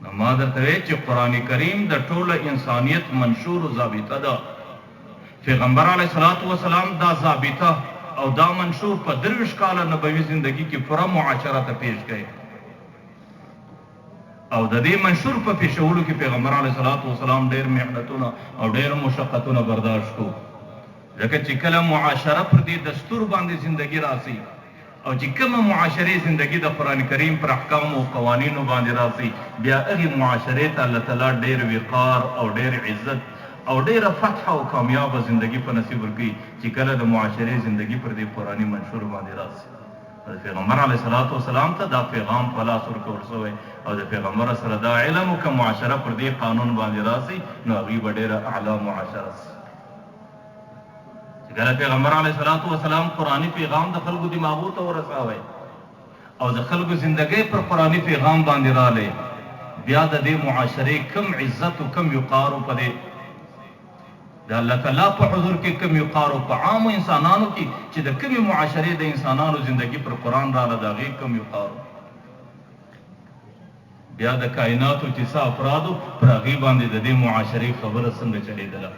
Speaker 4: نو ما درته ویل چې قرآن کریم د ټوله انسانیت منشور او ضابطه ده. پیغمبر علیه الصلاة والسلام دا ضابطه او دا منشور په 23 کاله نبوي زندګي کې پوره معاشره ته پیش کړ او د دې منشور په پیشولو کې پیغمبر علیه الصلاة والسلام ډېر محنتونه او ډېر مشقتونه برداشت کړو، ځکه چې کله معاشره پر دې دستور باندې زندګي راسي او چې کومه معاشرې زندګي د قرآن کریم پر احکامو او قوانینو باندې راسي، بیا هغې معاشرې ته الله تعالی ډېر وقار او ډېر عزت او ډېره فتح او کامیابه زندګي په نصیب ورکوي چې کله د معاشرې زندګي پر دې قرآني منشور باندې راسي. نو د پیغمبر علیه الصلوة والسلام ته دا پیغام په لاس ورکول شوی او د پیغمبر سره دا علم و که معاشره پر دې قانون باندې راسي نو هغوی به ډېره اعلی معاشره سي. چې کله پیغمبر علیه الصلاة والسلام قرآني پیغام د خلکو دماغو ته ورساوی او د خلکو زندګۍ پر قرآني پیغام باندې رالی، بیا د دې معاشرې کم عزت او کم وقار په دې د الله تعالی په حضور کې کم وقار او په عامو انسانانو کې چې د کمې معاشرې د انسانانو زندګي پر قرآن راله د هغې کم وقار، بیا د کائناتو چې څه افرادو پر هغې باندې د دې معاشرې خبره څنګه چلېدله.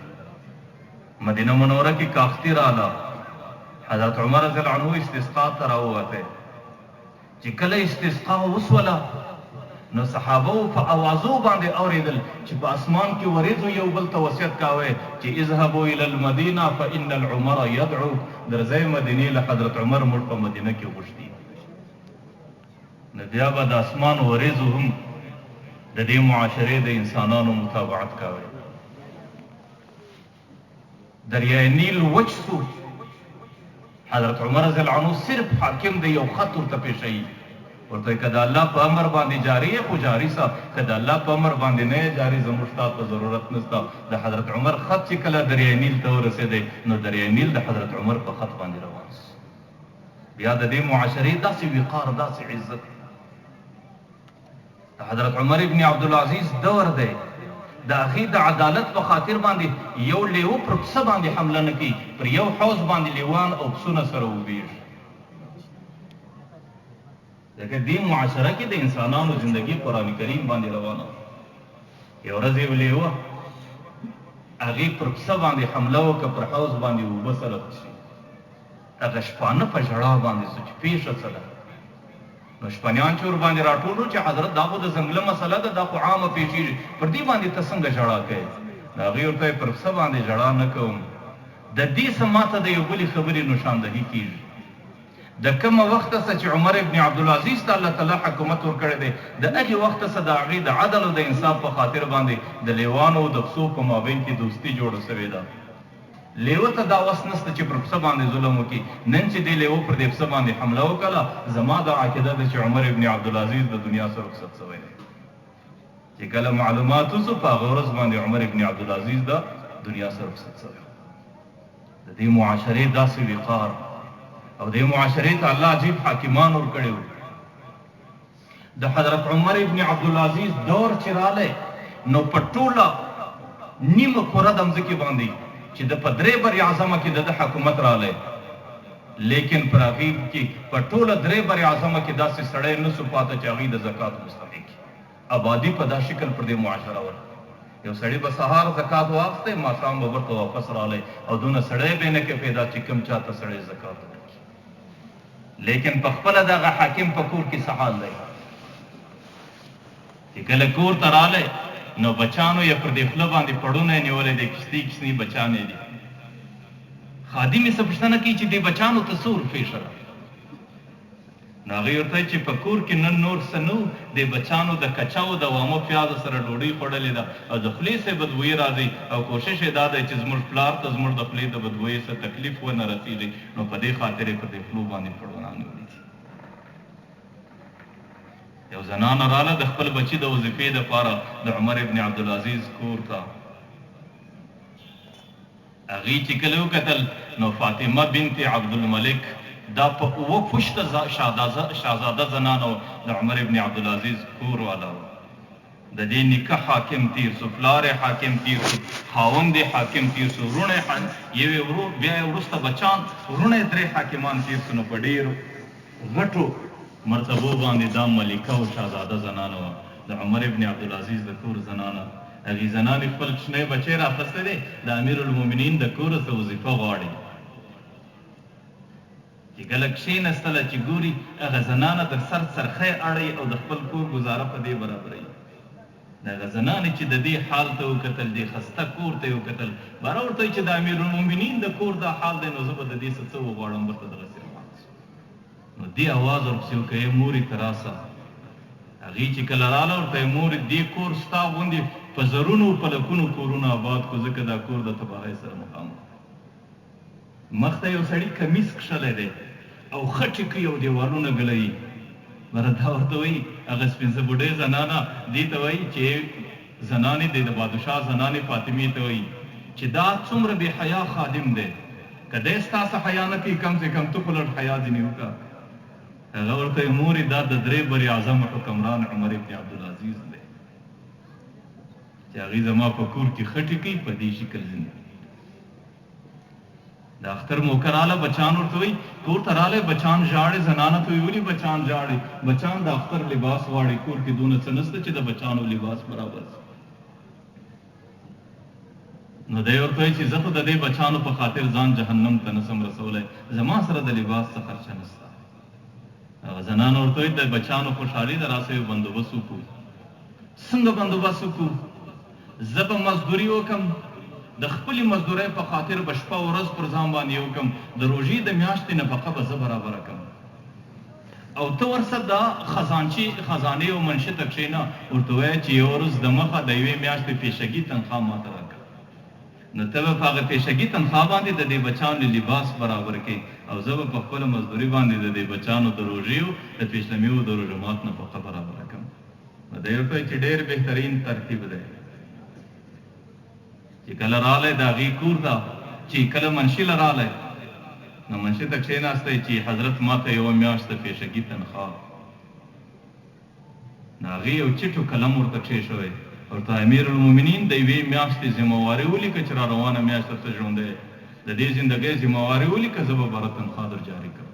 Speaker 4: مدینه منوره کې کاختي راله، حضرت عمر رضی الله عنه استسقا ته راووته. چې کله استسقا وسوله نو صحابه په اوازو باندې اورېدل چې په اسمان کې ورېځو یو بل ته وصیت کاوه چې اذهبوا الی المدینه فان العمر یدعو، درځئ مدینې له حضرت عمر موږ په مدینه کې غوښتي. نو بیا به د اسمان ورېځو هم د دې معاشرې د انسانانو متابعت کاوه. دریای نیل وچ سو، حضرت عمر رضی الله عنه صرف حاکم دی یو خط ورته پیښوي، ورته که د الله په امر باندې جاري یې خو جاري سه، که د الله په امر باندې نه یې جاري زموږ تا ته ضرورت نسته. د حضرت عمر خط چې کله دریای نیل ته ورسېدی نو دریای نیل د حضرت عمر په خط باندې روان سو. بیا د دې معاشرې داسې وقار، داسې عزت. د حضرت عمر ابن عبدالعزیز دور دی. د هغې د عدالت په خاطر باندې یو لیوه پر پسه باندې حمله نه کوي، پر یو حوض باندې لیوان او پسونه سره اوبیږي. ځکه دې معاشره کې د انسانانو زندګي قرآن کریم باندې روانه وه. یو ورځ یو لیوه هغې پر پسه باندې حمله وکړه، پر حوض باندې اوبه سره شوې. هغه شپانه په ژړا باندې سو چې پېښه څه ده؟ نو شپنیان چې ورباندې راټول شو چې حضرت دا خو د ځنګله مسله ده، دا خو عامه پېښېږي، پر دې باندې ته څنګه ژړا کوې؟ نو هغوی ورته وایي پر پسه باندې ژړا نه کوم، د دې څه ماته د یو بلې خبرې نشاندهي کېږي. د کومه وخته څخه چې عمر ابن عبدالعزیز ته الله تعالی حکومت ورکړی دی، د هغې وخته څخه د هغې د عدل او د انصاف په خاطر باندې د لېوانو او د پسو په مابین کې دوستي جوړه شوې ده. لېوه ته دا وس نشته چې پر پسه باندې ظلم وکړي، نن چې دې لېوه پر دې پسه باندې حمله وکړه، زما دا عقیده ده چې عمر ابن عبدالعزیز د دنیا څخه رخصت شوی دی. چې کله معلومات وشو په هغه ورځ باندې عمر ابن عبدالعزیز د دنیا څخه رخصت شوی و. د دې معاشرې داسې وقار او دې معاشرې ته الله عجیب حاکمان ورکړي وو. د حضرت عمر ابن عبدالعزیز دور چې رالی نو په ټوله نیمه کره د مځکې باندې چې د په درې بر اعظمه کې د ده حکومت رالی، لیکن پر هغې کې په ټوله درې بر اعظمه کې داسې سړی نه سو پاته چې هغوی د زکات مستحق. ابادي په دا شکل پر دې معاشره وله. یو سړي به سهار زکات واخستی، ماښام به برته واپس رالی او دونه سړی به یې نه کې پیدا چې کوم چاته سړی زکات ورکړي. لیکن په خپله دغه حاکم په کور کې څه حال دی؟ چې کله کور ته رالی نو بچانو یې پر دې خوله باندې پړونه نیولی دی، کښتۍ کښني بچان یې دي. خادم یې څه پوښتنه کوي چې دې بچانو ته څه ورپېښه ده؟ نو هغوی ورته وایي چې په کور کې نن نور څه نه وو، دې بچانو د کچه او د وامه پیازو سره ډوډۍ خوړلې ده او د خولې څه یې بدبویي راځي او کوشش یې دا دی چې زموږ پلار ته زموږ د خولې د بدبویۍ څه تکلیف ونه رسېږي، نو په دې خاطر یې پر دې خولو باندې پړونه نیولي دي. یو زنانه راله د خپل بچي د وظیفې دپاره د عمر ابن عبدالعزیز کور ته. هغې چې کله وکتل نو فاطمه بنت عبدالملک دا په اووه پشته شهزاده زنانه وه، د عمر ابن عبدالعزیز کور والا وه. د دې نیکه حاکم تیر سو، پلار یې حاکم تیر سو، خاوند یې حاکم تیر سو، وروڼه یې یو یې ورور، بیا یې وروسته بچان، وروڼه یې درې حاکمان تیر سو، نو په ډېرو غټو مرتبو باندې دا ملکه او شهزاده زنانه وه، د عمر ابن عبدالعزیز د کور زنانه. هغې زنانې خپل کوچنی بچی راخستی دی، د امیرالمومنین د کوره څه وظیفه غواړي. چې کله کښېنستله چې ګوري هغه زنانه در سر څرخی اړوي او د خپل کور ګوزاره په دې برابروي. دغه زنانې چې د دې حال ته وکتل، دې خسته کور ته یې وکتل، باره ورته وایي چې د امیرالمومنین د کور دا حال دی، نو زه به د دې څه څه وغواړم، ورته دغسې روان شو. نو دې اواز ورپسې وکړ، ای مورې ته راسه. هغې چې کله راله ورته یې مورې دې کور ستا غوندې په زرونو په لکونو کورونه اباد کړو، ځکه دا کور د تباهۍ سره مخامخ دی. مخته یو سړي کمیس کښلی دی او خټې کوي او دیوالونه ګلوي. بره دا ورته وایي هغه سپینځه بوډۍ زنانه دې ته وایي چې زنانې دې د بادشاه زنانې فاطمې ته وایي چې دا څومره بې حیا خادم دی، که دی ستا څه حیا نه کوي کم سه کم ته خو لږ حیا ځینې وکړه. هغه ورته وایي مورې دا د درې براعظم حکمران عمر ابن عبدالعزیز دی چې هغوی زما په کور کې خټې کوي په دې شکل زندګي. د اختر موقع راله بچان ورته وایي کور ته رالی بچان ژاړي، زنانه ته وایي ولې بچان ژاړي، بچان د اختر لباس غواړي، کور کې دونه څه نشته چې د بچانو لباس برابر شي. نو دی ورته وایي چې زه خو د دې بچانو په خاطر ځان جهنم ته نسم رسولی، زما سره د لباس څه خرچه نشته. هغه زنانه ورته وایي د بچانو خوشحالي ده، راسه یو بندوبست وکړو. څنګه بندوبست وکړو؟ زه به مزدوري وکړم، د خپلې مزدورۍ په خاطر به شپه او ورځ پر ځان باندې وکړم، د روژې د میاشتې نفقه به زه برابره کړم او ته ورسه د خزانچي خزانې او منشي ته کښېنه، ورته ووایه چې یوه ورځ دمخه د یوې میاشتې پېشګي تنخوا ماته راکړه، نو ته به په هغه پېشګي تنخوا باندې د دې بچانو لباس برابر کړې او زه به په خپله مزدوري باندې د دې بچانو د روژې او د پېشلمي او د روژه مات نفقه برابره کړم. نو دی ورته وایي چې ډېر بهترین ترتیب دی. چې کله راغلی د هغې کور ته، چې کله منشي له راغلی نو منشي ته کښېناستی چې حضرت ما ته یوه میاشت د پېشګي تنخوا. نو هغې یو چټو قلم ورته کښېښوی ورته امیر المؤمنین د یوې میاشتې ذمه واري ولیکه چې را روانه میاشت ته ژوندی د دې زندګۍ ذمه واري ولیکه، زه به بره تنخوا در جاري کړم.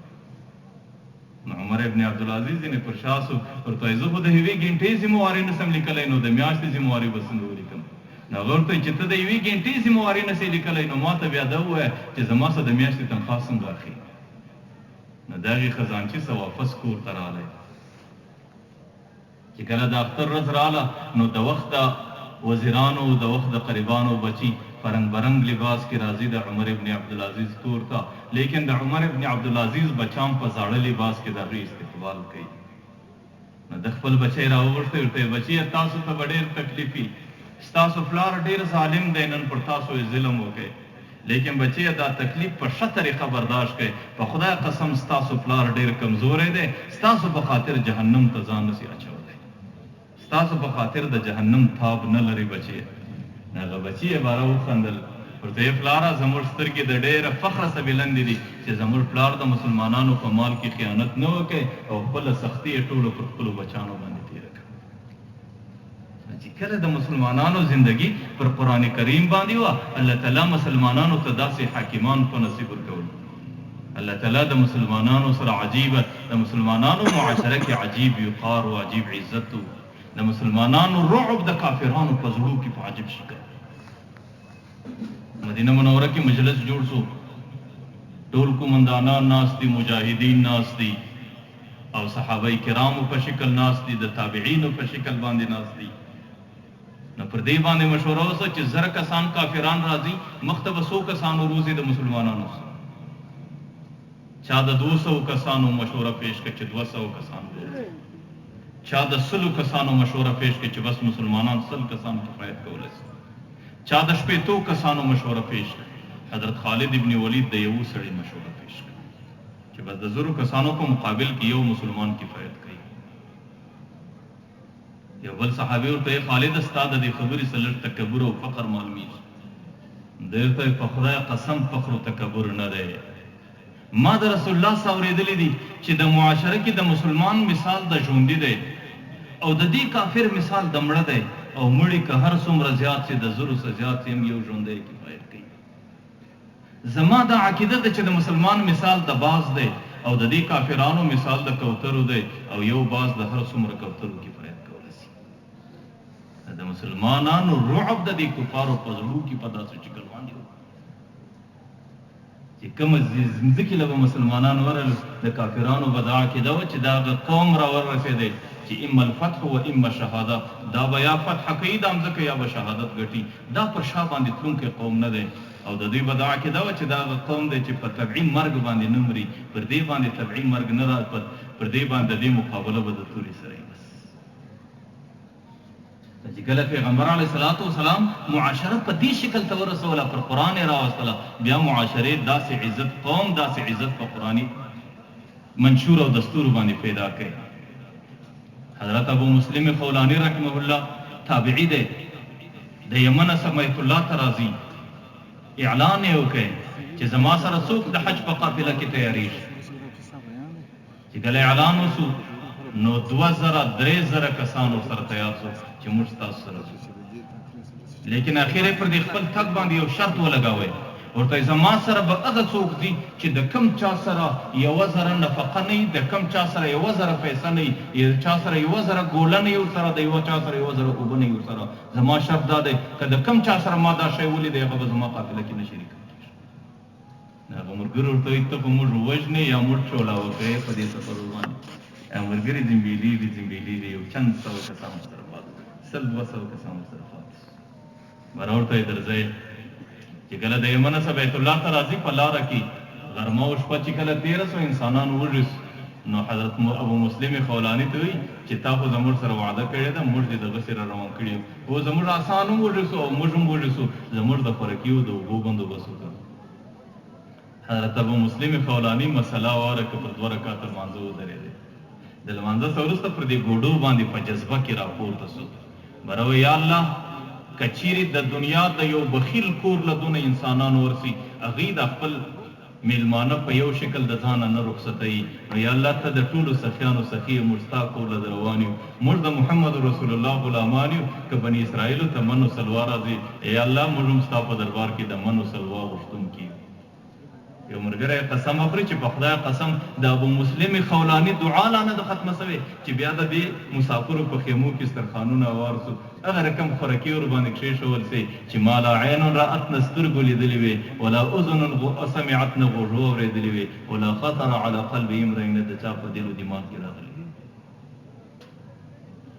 Speaker 4: نو عمر ابن عبدالعزیز ځینې پر شا سو، ورته وایي زه خو د یوې ګنټې ذمه واري نسم لیکلی، نو د میاشتې ذمه واري به څنګه ولیکم؟ نو هغه ورته وایي چې ته د یوې ګنټې ذمه واري نسې لیکلی، نو ماته بیا دا ووایه چې زما څخه د میاشتې تنخوا څنګه اخلي؟ نو د هغې خزانچي څخه واپس کور ته راغلی. چې کله د اختر ورځ راله نو د وخت د وزیرانو د وخت د قریبانو بچي په رنګ برنګ لباس کې راځي د عمر ابن عبدالعزیز کور ته، لیکن د عمر ابن عبدالعزیز بچان په زاړه لباس کې د هغوی استقبال کوي. نو ده خپل بچی راوغوښتی ورته یې بچیه تاسو ته به ډیر تکلیف وي، ستاسو پلار ډیر ظالم دی، نن پر تاسو یې ظلم وکړ، لیکن بچیه دا تکلیف په ښه طریقه برداشت کړئ، په خدای قسم ستاسو پلار ډیر کمزوری دی، ستاسو په خاطر جهنم ته ځان نسی اچولی، ستاسو په خاطر د جهنم تاب نه لری بچیه. هغه بچی یې باره وخندل، ورته یې پلاره زموږ سترګې د ډیره فخره څخه بلندې دي چې زموږ پلار د مسلمانانو په مال کې خیانت نه وکړ او خپله سختي یې ټوله پر خپلو بچانو باندې تیره کړه. چې کله د مسلمانانو زندګي پر قرآن کریم باندې وه، الله تعالی مسلمانانو ته داسې حاکمان په نصیب ورکول. الله تعالی د مسلمانانو سره عجیب، د مسلمانانو معاشره کې عجیب وقار او عجیب عزت و، د مسلمانانو رعب د کافرانو په زړو کې په عجیب شکل. مدینه منوره کې مجلس جوړ شو، ټول قومندانان ناست دي، مجاهدین ناست دي او صحابه کرامو په شکل ناست دي، د تابعینو په شکل باندې ناست دي. نو پر دې باندې مشوره وسوه چې 1000 کسان کافران راځي، مخته به څو کسان وروځي د مسلمانانو څخه. چا د 200 کسانو مشوره پیش کړه چې 200 کسان وروځي، چا د 100 کسانو مشوره پیش کړه چې بس مسلمانان 100 کسان کفایت کولی شي، چا د 60 کسانو مشوره پیش کړه. حضرت خالد ابن ولید د یو سړي مشوره پیش کړه چې بس د 1000 کسانو په مقابل کې یو مسلمان کفایت کوي. یو بل صحابي ورته وایي خالد ستا د دې خبرې څخه لږ تکبر او فخر معلومیږي. دی ورته وایي په خدای قسم فخر او تکبر نه دی، ما د رسول الله څخه اورېدلي دي چې د معاشره کې د مسلمان مثال د ژوندي دی او د دې کافر مثال د مړه دی، او مړي که هر څومره زیات شي د 1000 څخه زیات شي هم یو ژوندی کفایت کوي. زما دا عقیده ده چې د مسلمان مثال د باز دی او د دې کافرانو مثال د کوترو دی، او یو باز د هر څومره کوترو کفایت کولی شي. د مسلمانانو رعب د دې کفارو په زړو کې په داسې شکل باندې و چې کومه ځمکې له به مسلمانان ورغلل، د کافرانو به دا عقیده وه چې دا هغه قوم را ورسېدی چې اما الفتح و اما شهاده، دا به یا فتح کوي دا مځکه یا به شهادت ګټي، دا پر شا باندې تلونکی قوم نه دی. او د دوی به دا عقیده وه چې دا هغه قوم دی چې په طبعي مرګ باندې نه مري، پر دې باندې طبعي مرګ نه را، پر دې باندې د دې مقابله به د تورې سره وي. بس چې کله پیغمبر علیه الصلاة والسلام معاشره په دې شکل ته ورسوله، پر قرآن یې راوستله، بیا معاشرې داسې عزت قوم داسې عزت په قرآني منشور او دستور باندې پیدا کړي. حضرت ابو مسلم خولانی رحمه الله تابعي دی، د یمن څخه بیت الله ته راځي، اعلان یې وکړ چې زما سره څوک د حج په قافله کې تیاریږي. چې کله اعلان وسو نو 2000 3000 کسان ورسره تیار سو چې موږ ستاسو سره ځو. لیکن اخر یې پر دې خپل تګ باندې یو شرط ولګاوی، ورته زما سره به هغه څوک ځي چې د کم چا سره 1000 نفقه نه وي، د کم چا سره 1000 پیسه نه وي، یو چا سره 1000 ګوله نه وي ورسره، د یو چا سره 1000 اوبه نه وي ورسره. زما شرط دا دی که د کم چا سره ما دا شی ولیدی هغه به زما قافله کې نه شریک کېږي. هغه ملګري ورته وایي ته خو موږ وژنې یا موږ چولاوه کوې په دې سفر باندې. هغه ملګري زمبېلېږي زمبېلېږي، یو چند سوه کسان ورسره پاتې، 100 200 کسان ورسره پاتې شو. بره ورته یې درځئ چې کله د یمن څخه بیت الله ته راځي په لاره کې غرمه او شپه چې کله تېره سوه انسانان وږي سو، نو حضرت ابو مسلم خولاني ته وایي چې تا خو زموږ سره وعده کړې ده، موږ دې دغسې را روان کړي یو، او زموږ اسان هم وږي سو او موږ هم وږي سو، زموږ د خوراکي او د اوبو بندوبست وکړه. حضرت ابو مسلم خولاني مسله واره که پر 2 رکعته لمانځه ودرېدی، د لمانځه څخه وروسته پر دې ګوډو باندې په جذبه کې راپورته سو، بره وایي یا الله که چیرې د دنیا د یو بخیل کور له دونه انسانانو ورسي، هغوی د خپل میلمانه په یو شکل د ځانه نه رخصتوي. نو یا الله ته د ټولو سخیانو سخي یې، موږ ستا کور له روان یو، موږ د محمد رسول الله غلامان یو، که بني اسرائیلو ته من و سلوا راځي، ای الله موږ هم ستا په دربار کې د من و سلوا غوښتونکي یو. یو ملګری قسم وخوري چې په خدای قسم د ابو مسلم خولاني دعا لا نه ده ختمه شوې چې بیا د دې مسافرو په خیمو کې سترخوانونه هوار شو، هغه رقم خورکې ورباندې کښېښول شي چې ما لا عین رأت نه سترګو لیدلې وي، ولا اذن سمعت نه غوږو اورېدلې وي، ولا خطر علی قلب امرئ نه د چا په دل و دماغ کې راغلې وي.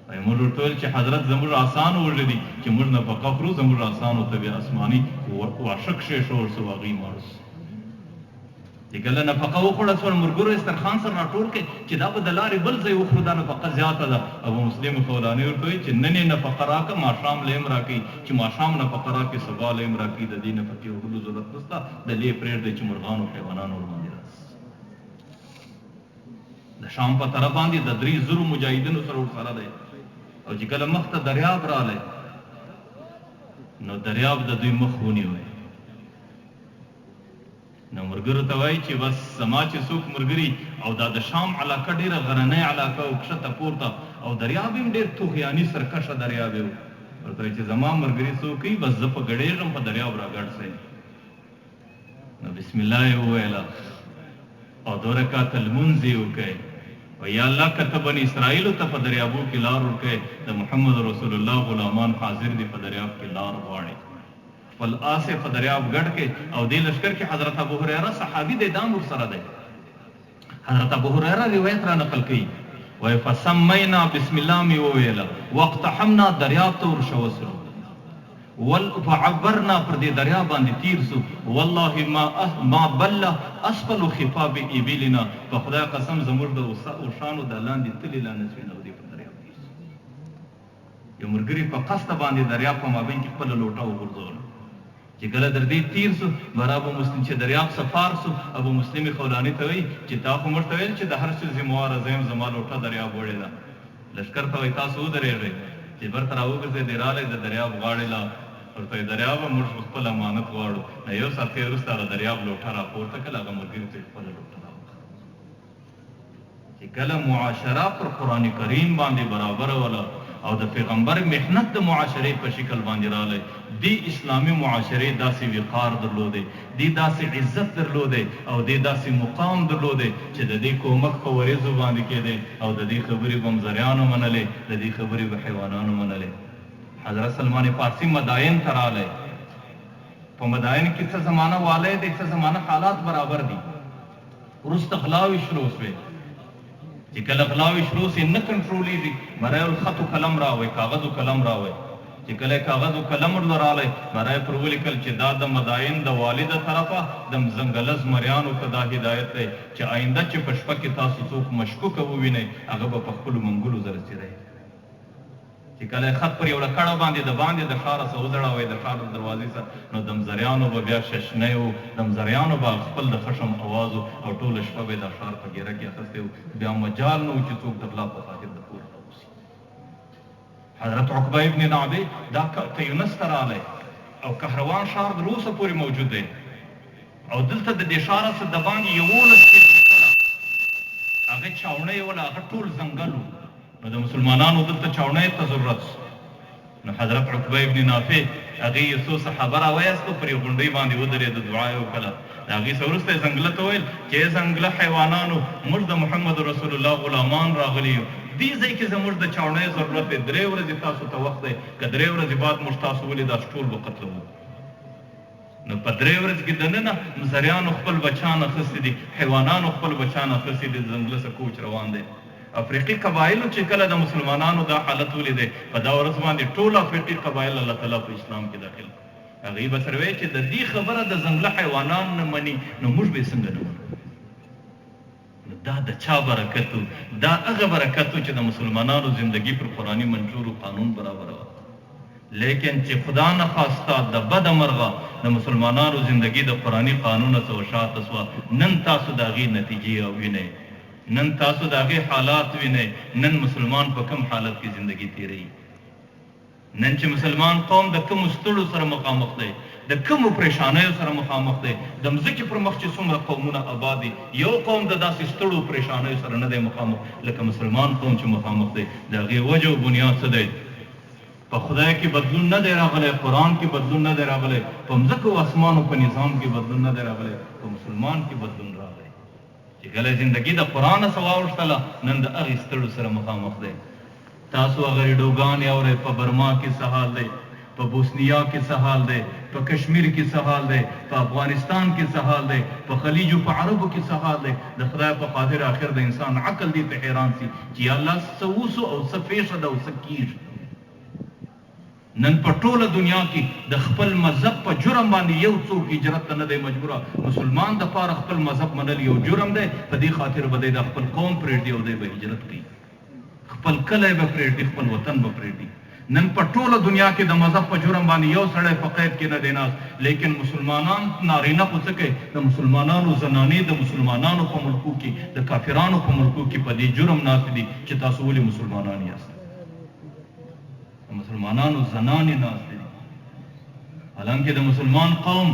Speaker 4: وایي موږ ورته وویل چې حضرت زموږ آسان وږي دي چې موږ نفقه خورو، زموږ آسانو ته بیا آسماني واښه کښېښول شو، هغوی ماړه شو. چې کله نفقه وخوړل شوه، مرګرو استرخان سره راټول کړي چې دا به د لارې بل ځای وخورو، دا نفقه زیاته ده. ابو مسلم خولاني ورته وایي چې نن یې نفقه راکړه، ماښام له یې هم راکوي، چې ماښام نفقه راکړي، سبا له یې هم راکوي، د دې نفقې وړلو ضرورت نشته، د لې پرېږدئ چې مرغانو حیوانانو ورباندې راشي. د شام په طرف باندې د 3000 مجاهدینو سره ورسره دی او چې کله مخ ته دریاب راغلی نو دریاب د دوی مخ ونیوی. نو مرګرو ته وایي چې بس زما چې څوک مرګري او دا د شام علاقه ډېره غرنۍ علاقه او کښته پورته او دریاب هم ډېر طغیاني سرکشه دریاب یې و، ورته وایي چې زما مرګري څوک وي بس زه په ګډېږم په دریاب راګډ شئ. نو بسم الله یې وویله او دوه رکعته لمونځ یې وکړ، وایي یا الله که ته بني اسرائیلو ته په دریابو کې لار ورکړې، د محمد رسول الله غلامان حاضر دي په دریاب کې لار غواړي. خپل آس یې په دریاب ګډ کړ او دې لښکر کې حضرت ابوهریره صحابي دی دام ورسره دی. حضرت ابوهریره روایت را نقل کوي وایي فسمینا بسم الله مې وویله واقتحمنا دریاب ته ورشوه سو ول فعبرنا پر دې دریاب باندې تیر سو والله ما ما بل اسفل خفاب ابلنا په خدای قسم زموږ د اوښانو د لاندې تلې لا نه سوې نه دې په دریاب تیر سو. یو ملګري په قصده باندې دریاب په مابین کې خپله لوټه وغورځوله. چې کله در دې تیر سو، بر ابو مسلم چې دریاب څخه فار سو، ابو مسلم خولاني ته وایي چې تا خو موږ ته ویل چې د هر څه ذمه واره زه یم، زما لوټه دریاب وړې ده. لښکر ته وایي تاسو ودرېږئ. چې برته راوګرځېدی رالی د دریاب غاړې له ورته وایي دریابه موږ خپل امانت غواړو. نو یو ساعت وروسته هغه دریاب لوټه راپورته کړه، هغه ملګري ته یې خپله لوټه راوښوله. چې کله معاشره پر قرآن کریم باندې برابره وله او د پیغمبر محنت د معاشرې په شکل باندې راغلی، دې اسلامي معاشرې داسې وقار درلودی، دې داسې عزت درلودی او دې داسې مقام درلودی چې د دې کومک په ورېځو باندې کېدی او د دې خبرې به مزریانو منلې، د دې خبرې به حیوانانو منلې. حضرت سلمان فارسي مداین ته راغلی، په مداین کې څه زمانه والی دی، څه زمانه حالات برابر دي. وروسته غلاوې شروع شوې، چې کله غلاوې شروع شي نه کنټرولېږي، برای الخط و قلم راوی، کاغذ و قلم راوی، چې کله یې کاغذ و قلم ورله راغلی، برای پر ولیکل چې دا د مداین د والي د طرفه د ځنګله زمریانو ته دا هدایت دی چې آینده چې په شپه کې تاسو څوک مشکوکه ووینئ هغه به په خپلو منګولو زره څیرئ. چې کله یې خط پر یو لکړه باندې د باندې د ښاره څخه وځړاوی، د ښار د دروازې څخه، نو دمزریانو به بیا ششنی و، دمزریانو به خپل د خشم اواز و او ټوله شپه به یې دا ښار په ګیره کې اخستی و، بیا مجال نه و چې څوک د غلا په خاطر د کوره راوځي. حضرت عقبه ابن نابع دا تیونس ته راغی او کهروان ښار تر اوسه پورې موجود دی او دلته د دې ښاره څخه دباندې 11 کیلومتره هغه چاوڼۍ وله، هغه ټول ځنګل و. نو د مسلمانانو دلته چاوڼۍ ته ضرورت شو، نو حضرت عقبه ابن نافع هغې یو څو صحابه راوایستو، پر یو غونډۍ باندې ودرېده، دعا یې وکړه، د هغې څخه وروسته یې ځنګله ته وویل چې ای ځنګله حیوانانو، موږ د محمد رسول الله غلامان راغلي یو، دې ځای کې زموږ د چاوڼۍ ضرورت دی، درې ورځې تاسو ته وخت دی، که درې ورځې بعد موږ تاسو ولیداست ټول به قتلوو. نو په درې ورځې کې دننه مزریانو خپل بچان اخیستي دي، حیوانانو خپل بچان اخیستي دي، د ځنګله څخه کوچ روان دی. افریقي قبایلو چې کله د مسلمانانو دا حالت ولیدی، په دا ورځ باندې ټول افریقي قبایل الله تعالی په اسلام کې داخل کړل. هغوی به سره ویل چې د دې خبره د ځنګله حیوانان نه مني، نو موږ به یې څنګه نه منو؟ نو دا د چا برکت و؟ دا هغه برکت و چې د مسلمانانو زندګي پر قرآني منشور و قانون برابره وه. لیکن چې خدا نخواسته د بده مرغه د مسلمانانو زندګي د قرآني قانونه څه وشاته سوه، نن تاسو د هغې نتیجې وینئ، نن تاسو د هغې حالات وینئ، نن مسلمان په کوم حالت کې زندګي تیروي. نن چې مسلمان قوم د کومو ستړو سره مخامخ دی، د کومو پرېشانیو سره مخامخ دی، د مځکې پر مخ چې څومره قومونه اباد دي، یو قوم د داسې ستړو پرېشانیو سره نه دی مخامخ لکه مسلمان قوم چې مخامخ دی. د هغې وجه او بنیاد څه دی؟ په خدای کې بدلون نه دی راغلی، قرآن کې بدلون نه دی راغلی، په مځکه او اسمانو په نظام کې بدلون نه دی راغلی، په مسلمان کې بدلون راغی. چې کله زندګي د قرآن څخه واوښتله، نن د هغې ستړو سره مخامخ دی. تاسو هغه ریډوګانې اورئ، په برما کې څه حال دی، په بوسنیا کې څه حال دی، په کشمیر کې څه حال دی، په افغانستان کې څه حال دی، په خلیج او په عربو کې څه حال دی. د خدای په خاطر اخر د انسان عقل دې ته حیران سي چې یا الله څه وسو او څه پېښه ده او څه کیږي. نن په ټوله دنیا کی د خپل مذهب په جرم باندی یو څوک هجرت ته نه دی مجبور، مسلمان د پاره خپل مذهب منل یو جرم دی، په دی خاطر به دی دا خپل قوم پریږدی او دی به هجرت کوي، خپل کلی به پریږدي، خپل وطن به پریږدي. نن په ټوله دنیا کی د مذهب په جرم باندی یو سړی په قید کی نه دی ناست، لیکن مسلمانان نارینه خو څه کوي، د مسلمانانو زنانې د مسلمانانو په ملکو کی د کافرانو په ملکو کی په دی جرم ناست دي چې تاسو ولې مسلمانان یاست. د مسلمانانو زنانې ناستې دي، حالانکه د مسلمان قوم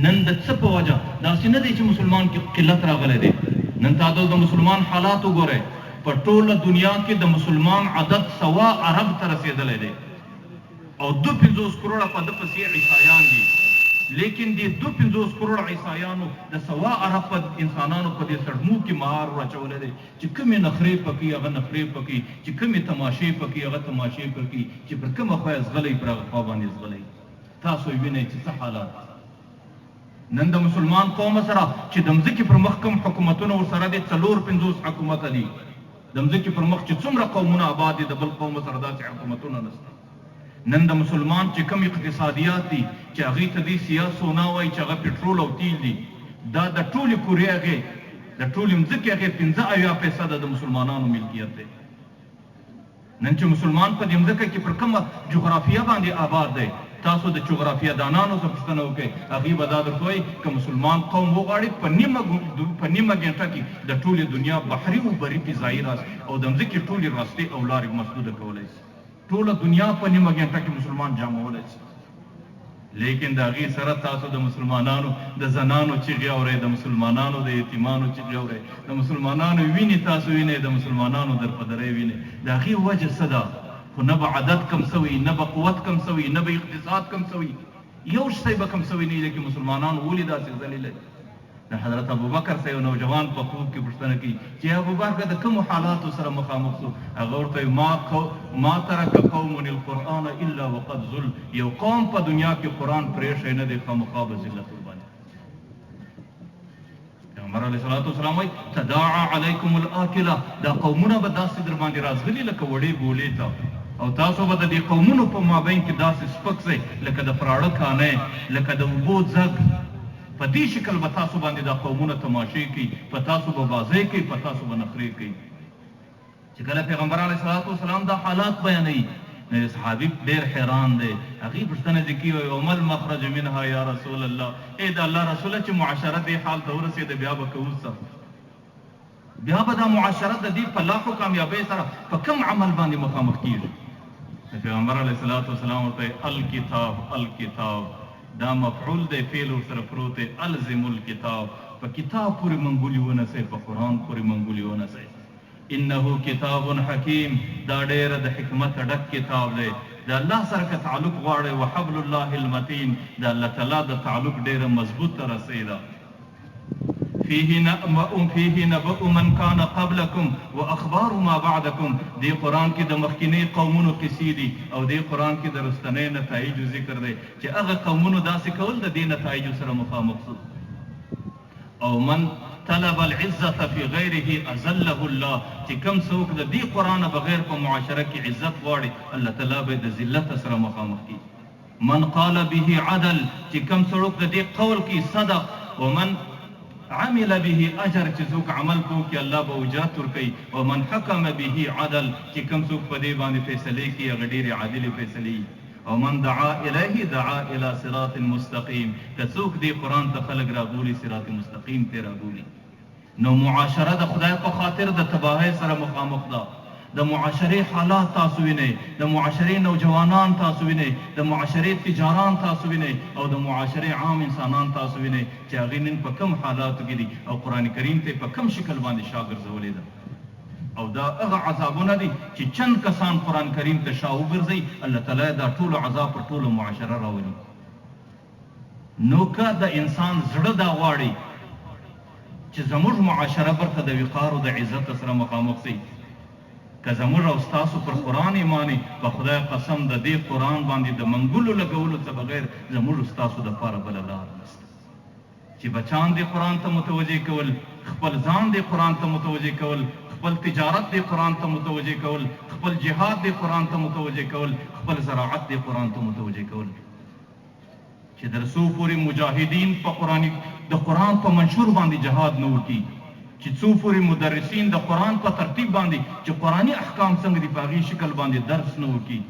Speaker 4: نن د څه په وجه داسې نه دی چې مسلمان کې قلت راغلی دی. نن تاسو د مسلمان حالات وګورئ، په ټوله دنیا کې د مسلمان عدد سوا ارب ته رسېدلی دی او 52 کروړه په ده پسې عیسایان دي، لیکن دې 52 کروړه عیسایانو د سوا ارب په انسانانو په دې سړمو کې مهار ور اچولی دی چې کومې نخرې په کوي هغه نخرې په کوي، چې کومې تماشې په کوي هغه تماشې پر کوي، چې پر کومه خوا یې ځغلوي پر هغه خوا باندې ځغلوي. تاسو یې وینئ چې څه حالات دي. نن د مسلمان قوم سره چې د مځکې پر مخ کوم حکومتونه ورسره دي، 54 حکومته دي. د مځکې پر مخ چې څومره قومونه اباد دي، د بل قوم سره داسې حکومتونه نشته. نن د مسلمان چې کوم اقتصادیات دي، چې هغوی ته دوی سیاه سونا وایي، چې هغه پټرول او تیل دي، دا د ټولې کورې هغې، د ټولې مځکې هغې 75 فیصده د مسلمانانو ملکیت دی. نن چې مسلمان په دې مځکه کې پر کومه جغرافیه باندې آباد دی، تاسو د جغرافیه دانانو څخه پوښتنه وکړئ، هغوی به دا درته وایي که مسلمان قوم وغواړي په نیمه ګنټه کې د ټولې دنیا بحري او بري فضایي راز او د مځکې ټولې راستې او لارې مسدوده کولای شي. ټوله دنیا په نیمه ګنټه کې مسلمان جامولای شي. لیکن د هغې سره تاسو د مسلمانانو د زنانو چیغې اورئ، د مسلمانانو د یتیمانو چیغې اورئ، د مسلمانانو وینې تاسو وینئ، د مسلمانانو درپدرۍ وینئ. د هغې وجه څه ده؟ خو نه به عدد کم سوی، نه به قوت کم سوی، نه به اقتصاد کم سوی، یو شی به کم سوی نه وي، لیکن مسلمانان ولې داسې ذلیله دي؟ د حضرت ابوبکر څخه یو نوجوان په خوب کې پوښتنه کوي چې یا ابوبکر د کومو حالاتو سره مخامخ سو؟ هغه ورته وایي ما ما ترک قوم القرآن الا وقد ذل، یو قوم په دنیا کې قرآن پرېښی نه دی خامخا به ذلت ورباندې. پیغمبر علیه الصلاة والسلام وایي تداعى علیکم الاکله، دا قومونه به داسې در باندې راځغلي لکه وړې ګولې ته، او تاسو به د دې قومونو په مابین کې داسې سپک سئ لکه د پراړه کانه، لکه د اوبو ځګ. په دې شکل به تاسو باندې دا قومونه تماشې کوي، په تاسو به بازۍ کوي، په تاسو به نخرې کوي. چې کله پیغمبر علیه الصلاة والسلام دا حالات بیانوي نو صحابي ډېر حیران دی، هغوی پوښتنه ځې کوي وایي وما المخرج منها یا رسول الله، ای د الله رسوله چې معاشره دې حال ته ورسېده بیا به کوو څه؟ بیا به دا معاشره د دې په لاښو کامیابۍ سره په کوم عمل باندې مخامخ کیږي؟ د پیغمبر علیه الصلاة والسلام ورته الکتاب الکتاب، دا مفعول دی، فعل ورسره پروت دی، الزم الکتاب، په کتاب پورې منګولي ونسئ، په قرآن پورې منګولي ونسئ. انه کتاب حکیم، دا ډېر د حکمت ډک کتاب دی. د الله سره که تعلق غواړئ، وحبل الله المتین، د الله تعالی د تعلق ډېره مضبوطه رسۍ ده. فيه نبأ فيه نبأ من كان قبلكم واخبار ما بعدكم، دې قرآن کې د مخکینۍ قومونو قصې دي او دې قرآن کې د رستنۍ نتایجو ذکر دی چې هغه قومونو داسې کول د دې نتایجو سره مخامخ سو. او من طلب العزة في غيره اذله الله، چې کوم څوک د دې قرآن بغیر په معاشره کې عزت غواړي الله تعالی به د ذلت سره مخامخ کړي. من قال به عدل، چې کوم څوک د دې قول کوي صدق، ومن عمل به اجر، چې څوک عمل په وکړي الله به اجرت ورکوي، ومن حکم به عدل، چې کوم څوک په دې باندې فیصلې کوي هغه ډېرې عادلې فیصلې وي، او من دعا الیه دعا الی صراط مستقیم، که څوک دې قرآن ته خلک رابولي صراط مستقیم ته رابولي. نو معاشره د خدای په خاطر د تباهۍ سره مخامخ ده. د معاشرې حالات تاسو وینئ، د معاشرې نوجوانان تاسو وینئ، د معاشرې تجاران تاسو وینئ او د معاشرې عام انسانان تاسو وینئ چې هغوی نن په کوم حالاتو کې دي او قرآن کریم ته یې په کوم شکل باندې شا ګرځولې ده. او دا هغه عذابونه دي چې چند کسان قرآن کریم ته شا وګرځوي، الله تعالی یې دا ټولو عذاب پر ټوله معاشره راولي. نو که د انسان زړه دا غواړي چې زموږ معاشره برته د وقار او د عزت سره مخامخ سي، که زموږ او ستاسو پر قرآن ایمان وي، په خدای قسم د دې قرآن باندې د منګولو لګولو څخه بغیر زموږ او ستاسو دپاره بله لار نشته. چې بچان دې قرآن ته متوجه کول، خپل ځان دې قرآن ته متوجه کول، خپل تجارت دې قرآن ته متوجه کول، خپل جهاد دې قرآن ته متوجه کول، خپل زراعت دې قرآن ته متوجه کول. چې در څو پورې مجاهدین په قرآن د قرآن په منشور باندې جهاد نه وکړي، چې څو پورې مدرسین د قرآن په ترتیب باندې چې قرآني احکام څنګه دي په هغې شکل باندې درس نه وکړي،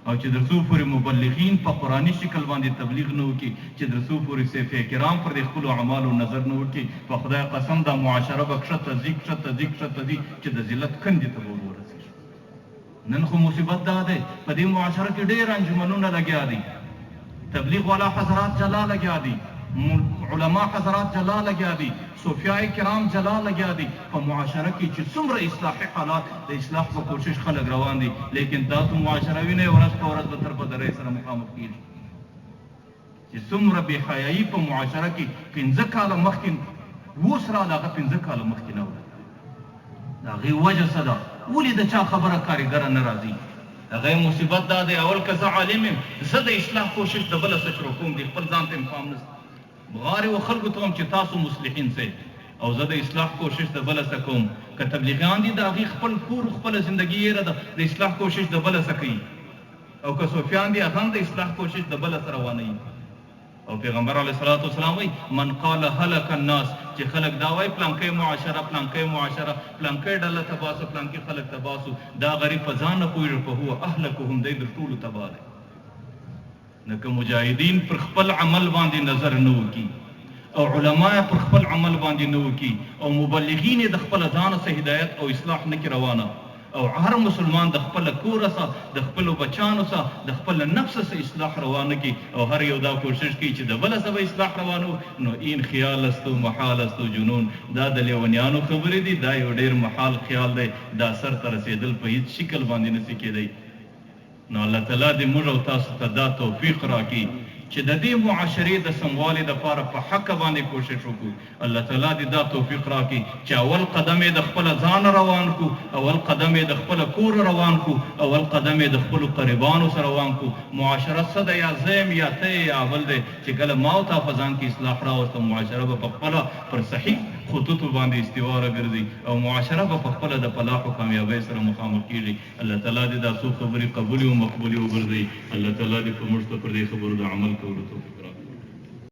Speaker 4: او چې در څو پورې مبلغین په قرآني شکل باندې تبلیغ نه وکړي، چې در څو پورې صوفیه کرام پر دې خپلو اعمالو نظر نه وکړي، په خدای قسم دا معاشره به کښته ځي، کښته ځي، کښته ځي چې د ذلت کندې ته به ور ورسېږي. نن خو مصیبت دا دی په دې معاشره کې ډېر انجمنونه لګیا دي، تبلیغ والا حضرات جلا لګیا دي، علما حضرات جلا لګیا دي، صوفیاء کرام جلا لګیا دي. په معاشره کې چې څومره اصلاحي حالات د اصلاح په کوشش خلک روان دي، لیکن تاسو معاشره وینئ ورځ په ورځ به تر بدرۍ سره مخامخ کېږي. چې څومره بې حیايي په معاشره کې 5 کاله مخکې اوس راغله، هغه 5 کاله مخکې نه وه. د هغې وجه څه ده؟ ولې د چا خبره کاریګره نه راځي؟ هغه مصیبت دا دی، اول که زه عالم یم، زه د اصلاح کوشش د بله څه شروع کوم، دی خپل ځان ته مې پام نشته. بغارې و خلکو ته وایم چې تاسو مصلحین سئ او زه د اصلاح کوشش د بله څه کوم. که تبلیغیان دي، د هغې خپل کور خپله زندګي یې ده، د اصلاح کوشش د بله څه کوي. او که صوفیان دي، هغه هم د اصلاح کوشش د بله څه روانوي. او پیغمبر علیه الصلاة والسلام وایي، من قال هلک الناس، چې خلک دا وایي پلانکی معاشره، پلانکی معاشره، پلانکی ډله تباه سو، پلانکی خلک تباه سو، دا غریب په ځان نه پوهېږي، فهو اهلکهم، دی در ټولو تباه دی. نو که مجاهدین پر خپل عمل باندې نظر نه وکړي او علما یې پر خپل عمل باندې نه وکړي او مبلغین یې د خپله ځانه څه هدایت او اصلاح نه کړي روانه، او هر مسلمان د خپله کوره څخه، د خپلو بچانو څخه، د خپله نفسه څخه اصلاح روانه کړي او هر یو دا کوشش کوي چې د بله څخه به اصلاح روانو، نو این خیال است و محال است و جنون، دا د لیونیانو خبرې دي، دا یو ډیر محال خیال دی، دا سر ته رسیدل په هیڅ شکل باندې نشي کیدای. نو الله تعالی دې موږ او تاسو ته دا توفیق راکړي چې د دې معاشرې د سموالي دپاره په حقه باندې کوشش وکړو. الله تعالی دې دا توفیق راکړي چې اول قدم یې د خپله ځانه روان کړو، اول قدم یې د خپله کوره روان کړو، اول قدم یې د خپلو قریبانو سره روان کړو. معاشره څه ده؟ یا زه یم یا ته یې یا بل دی، چې کله ما او تا په ځان کې اصلاح راوسته، معاشره به په خپله پر صحیح خطوطو باندې استوا راګرځي او معاشره به په خپله د فلاح او کامیابۍ سره مخامخ کېږي. الله تعالی دې دا څو خبرې قبولې او مقبولې وګرځوي. الله تعالی دې په موږ ته پر دې خبرو د عمل کولو توفیق راکړي.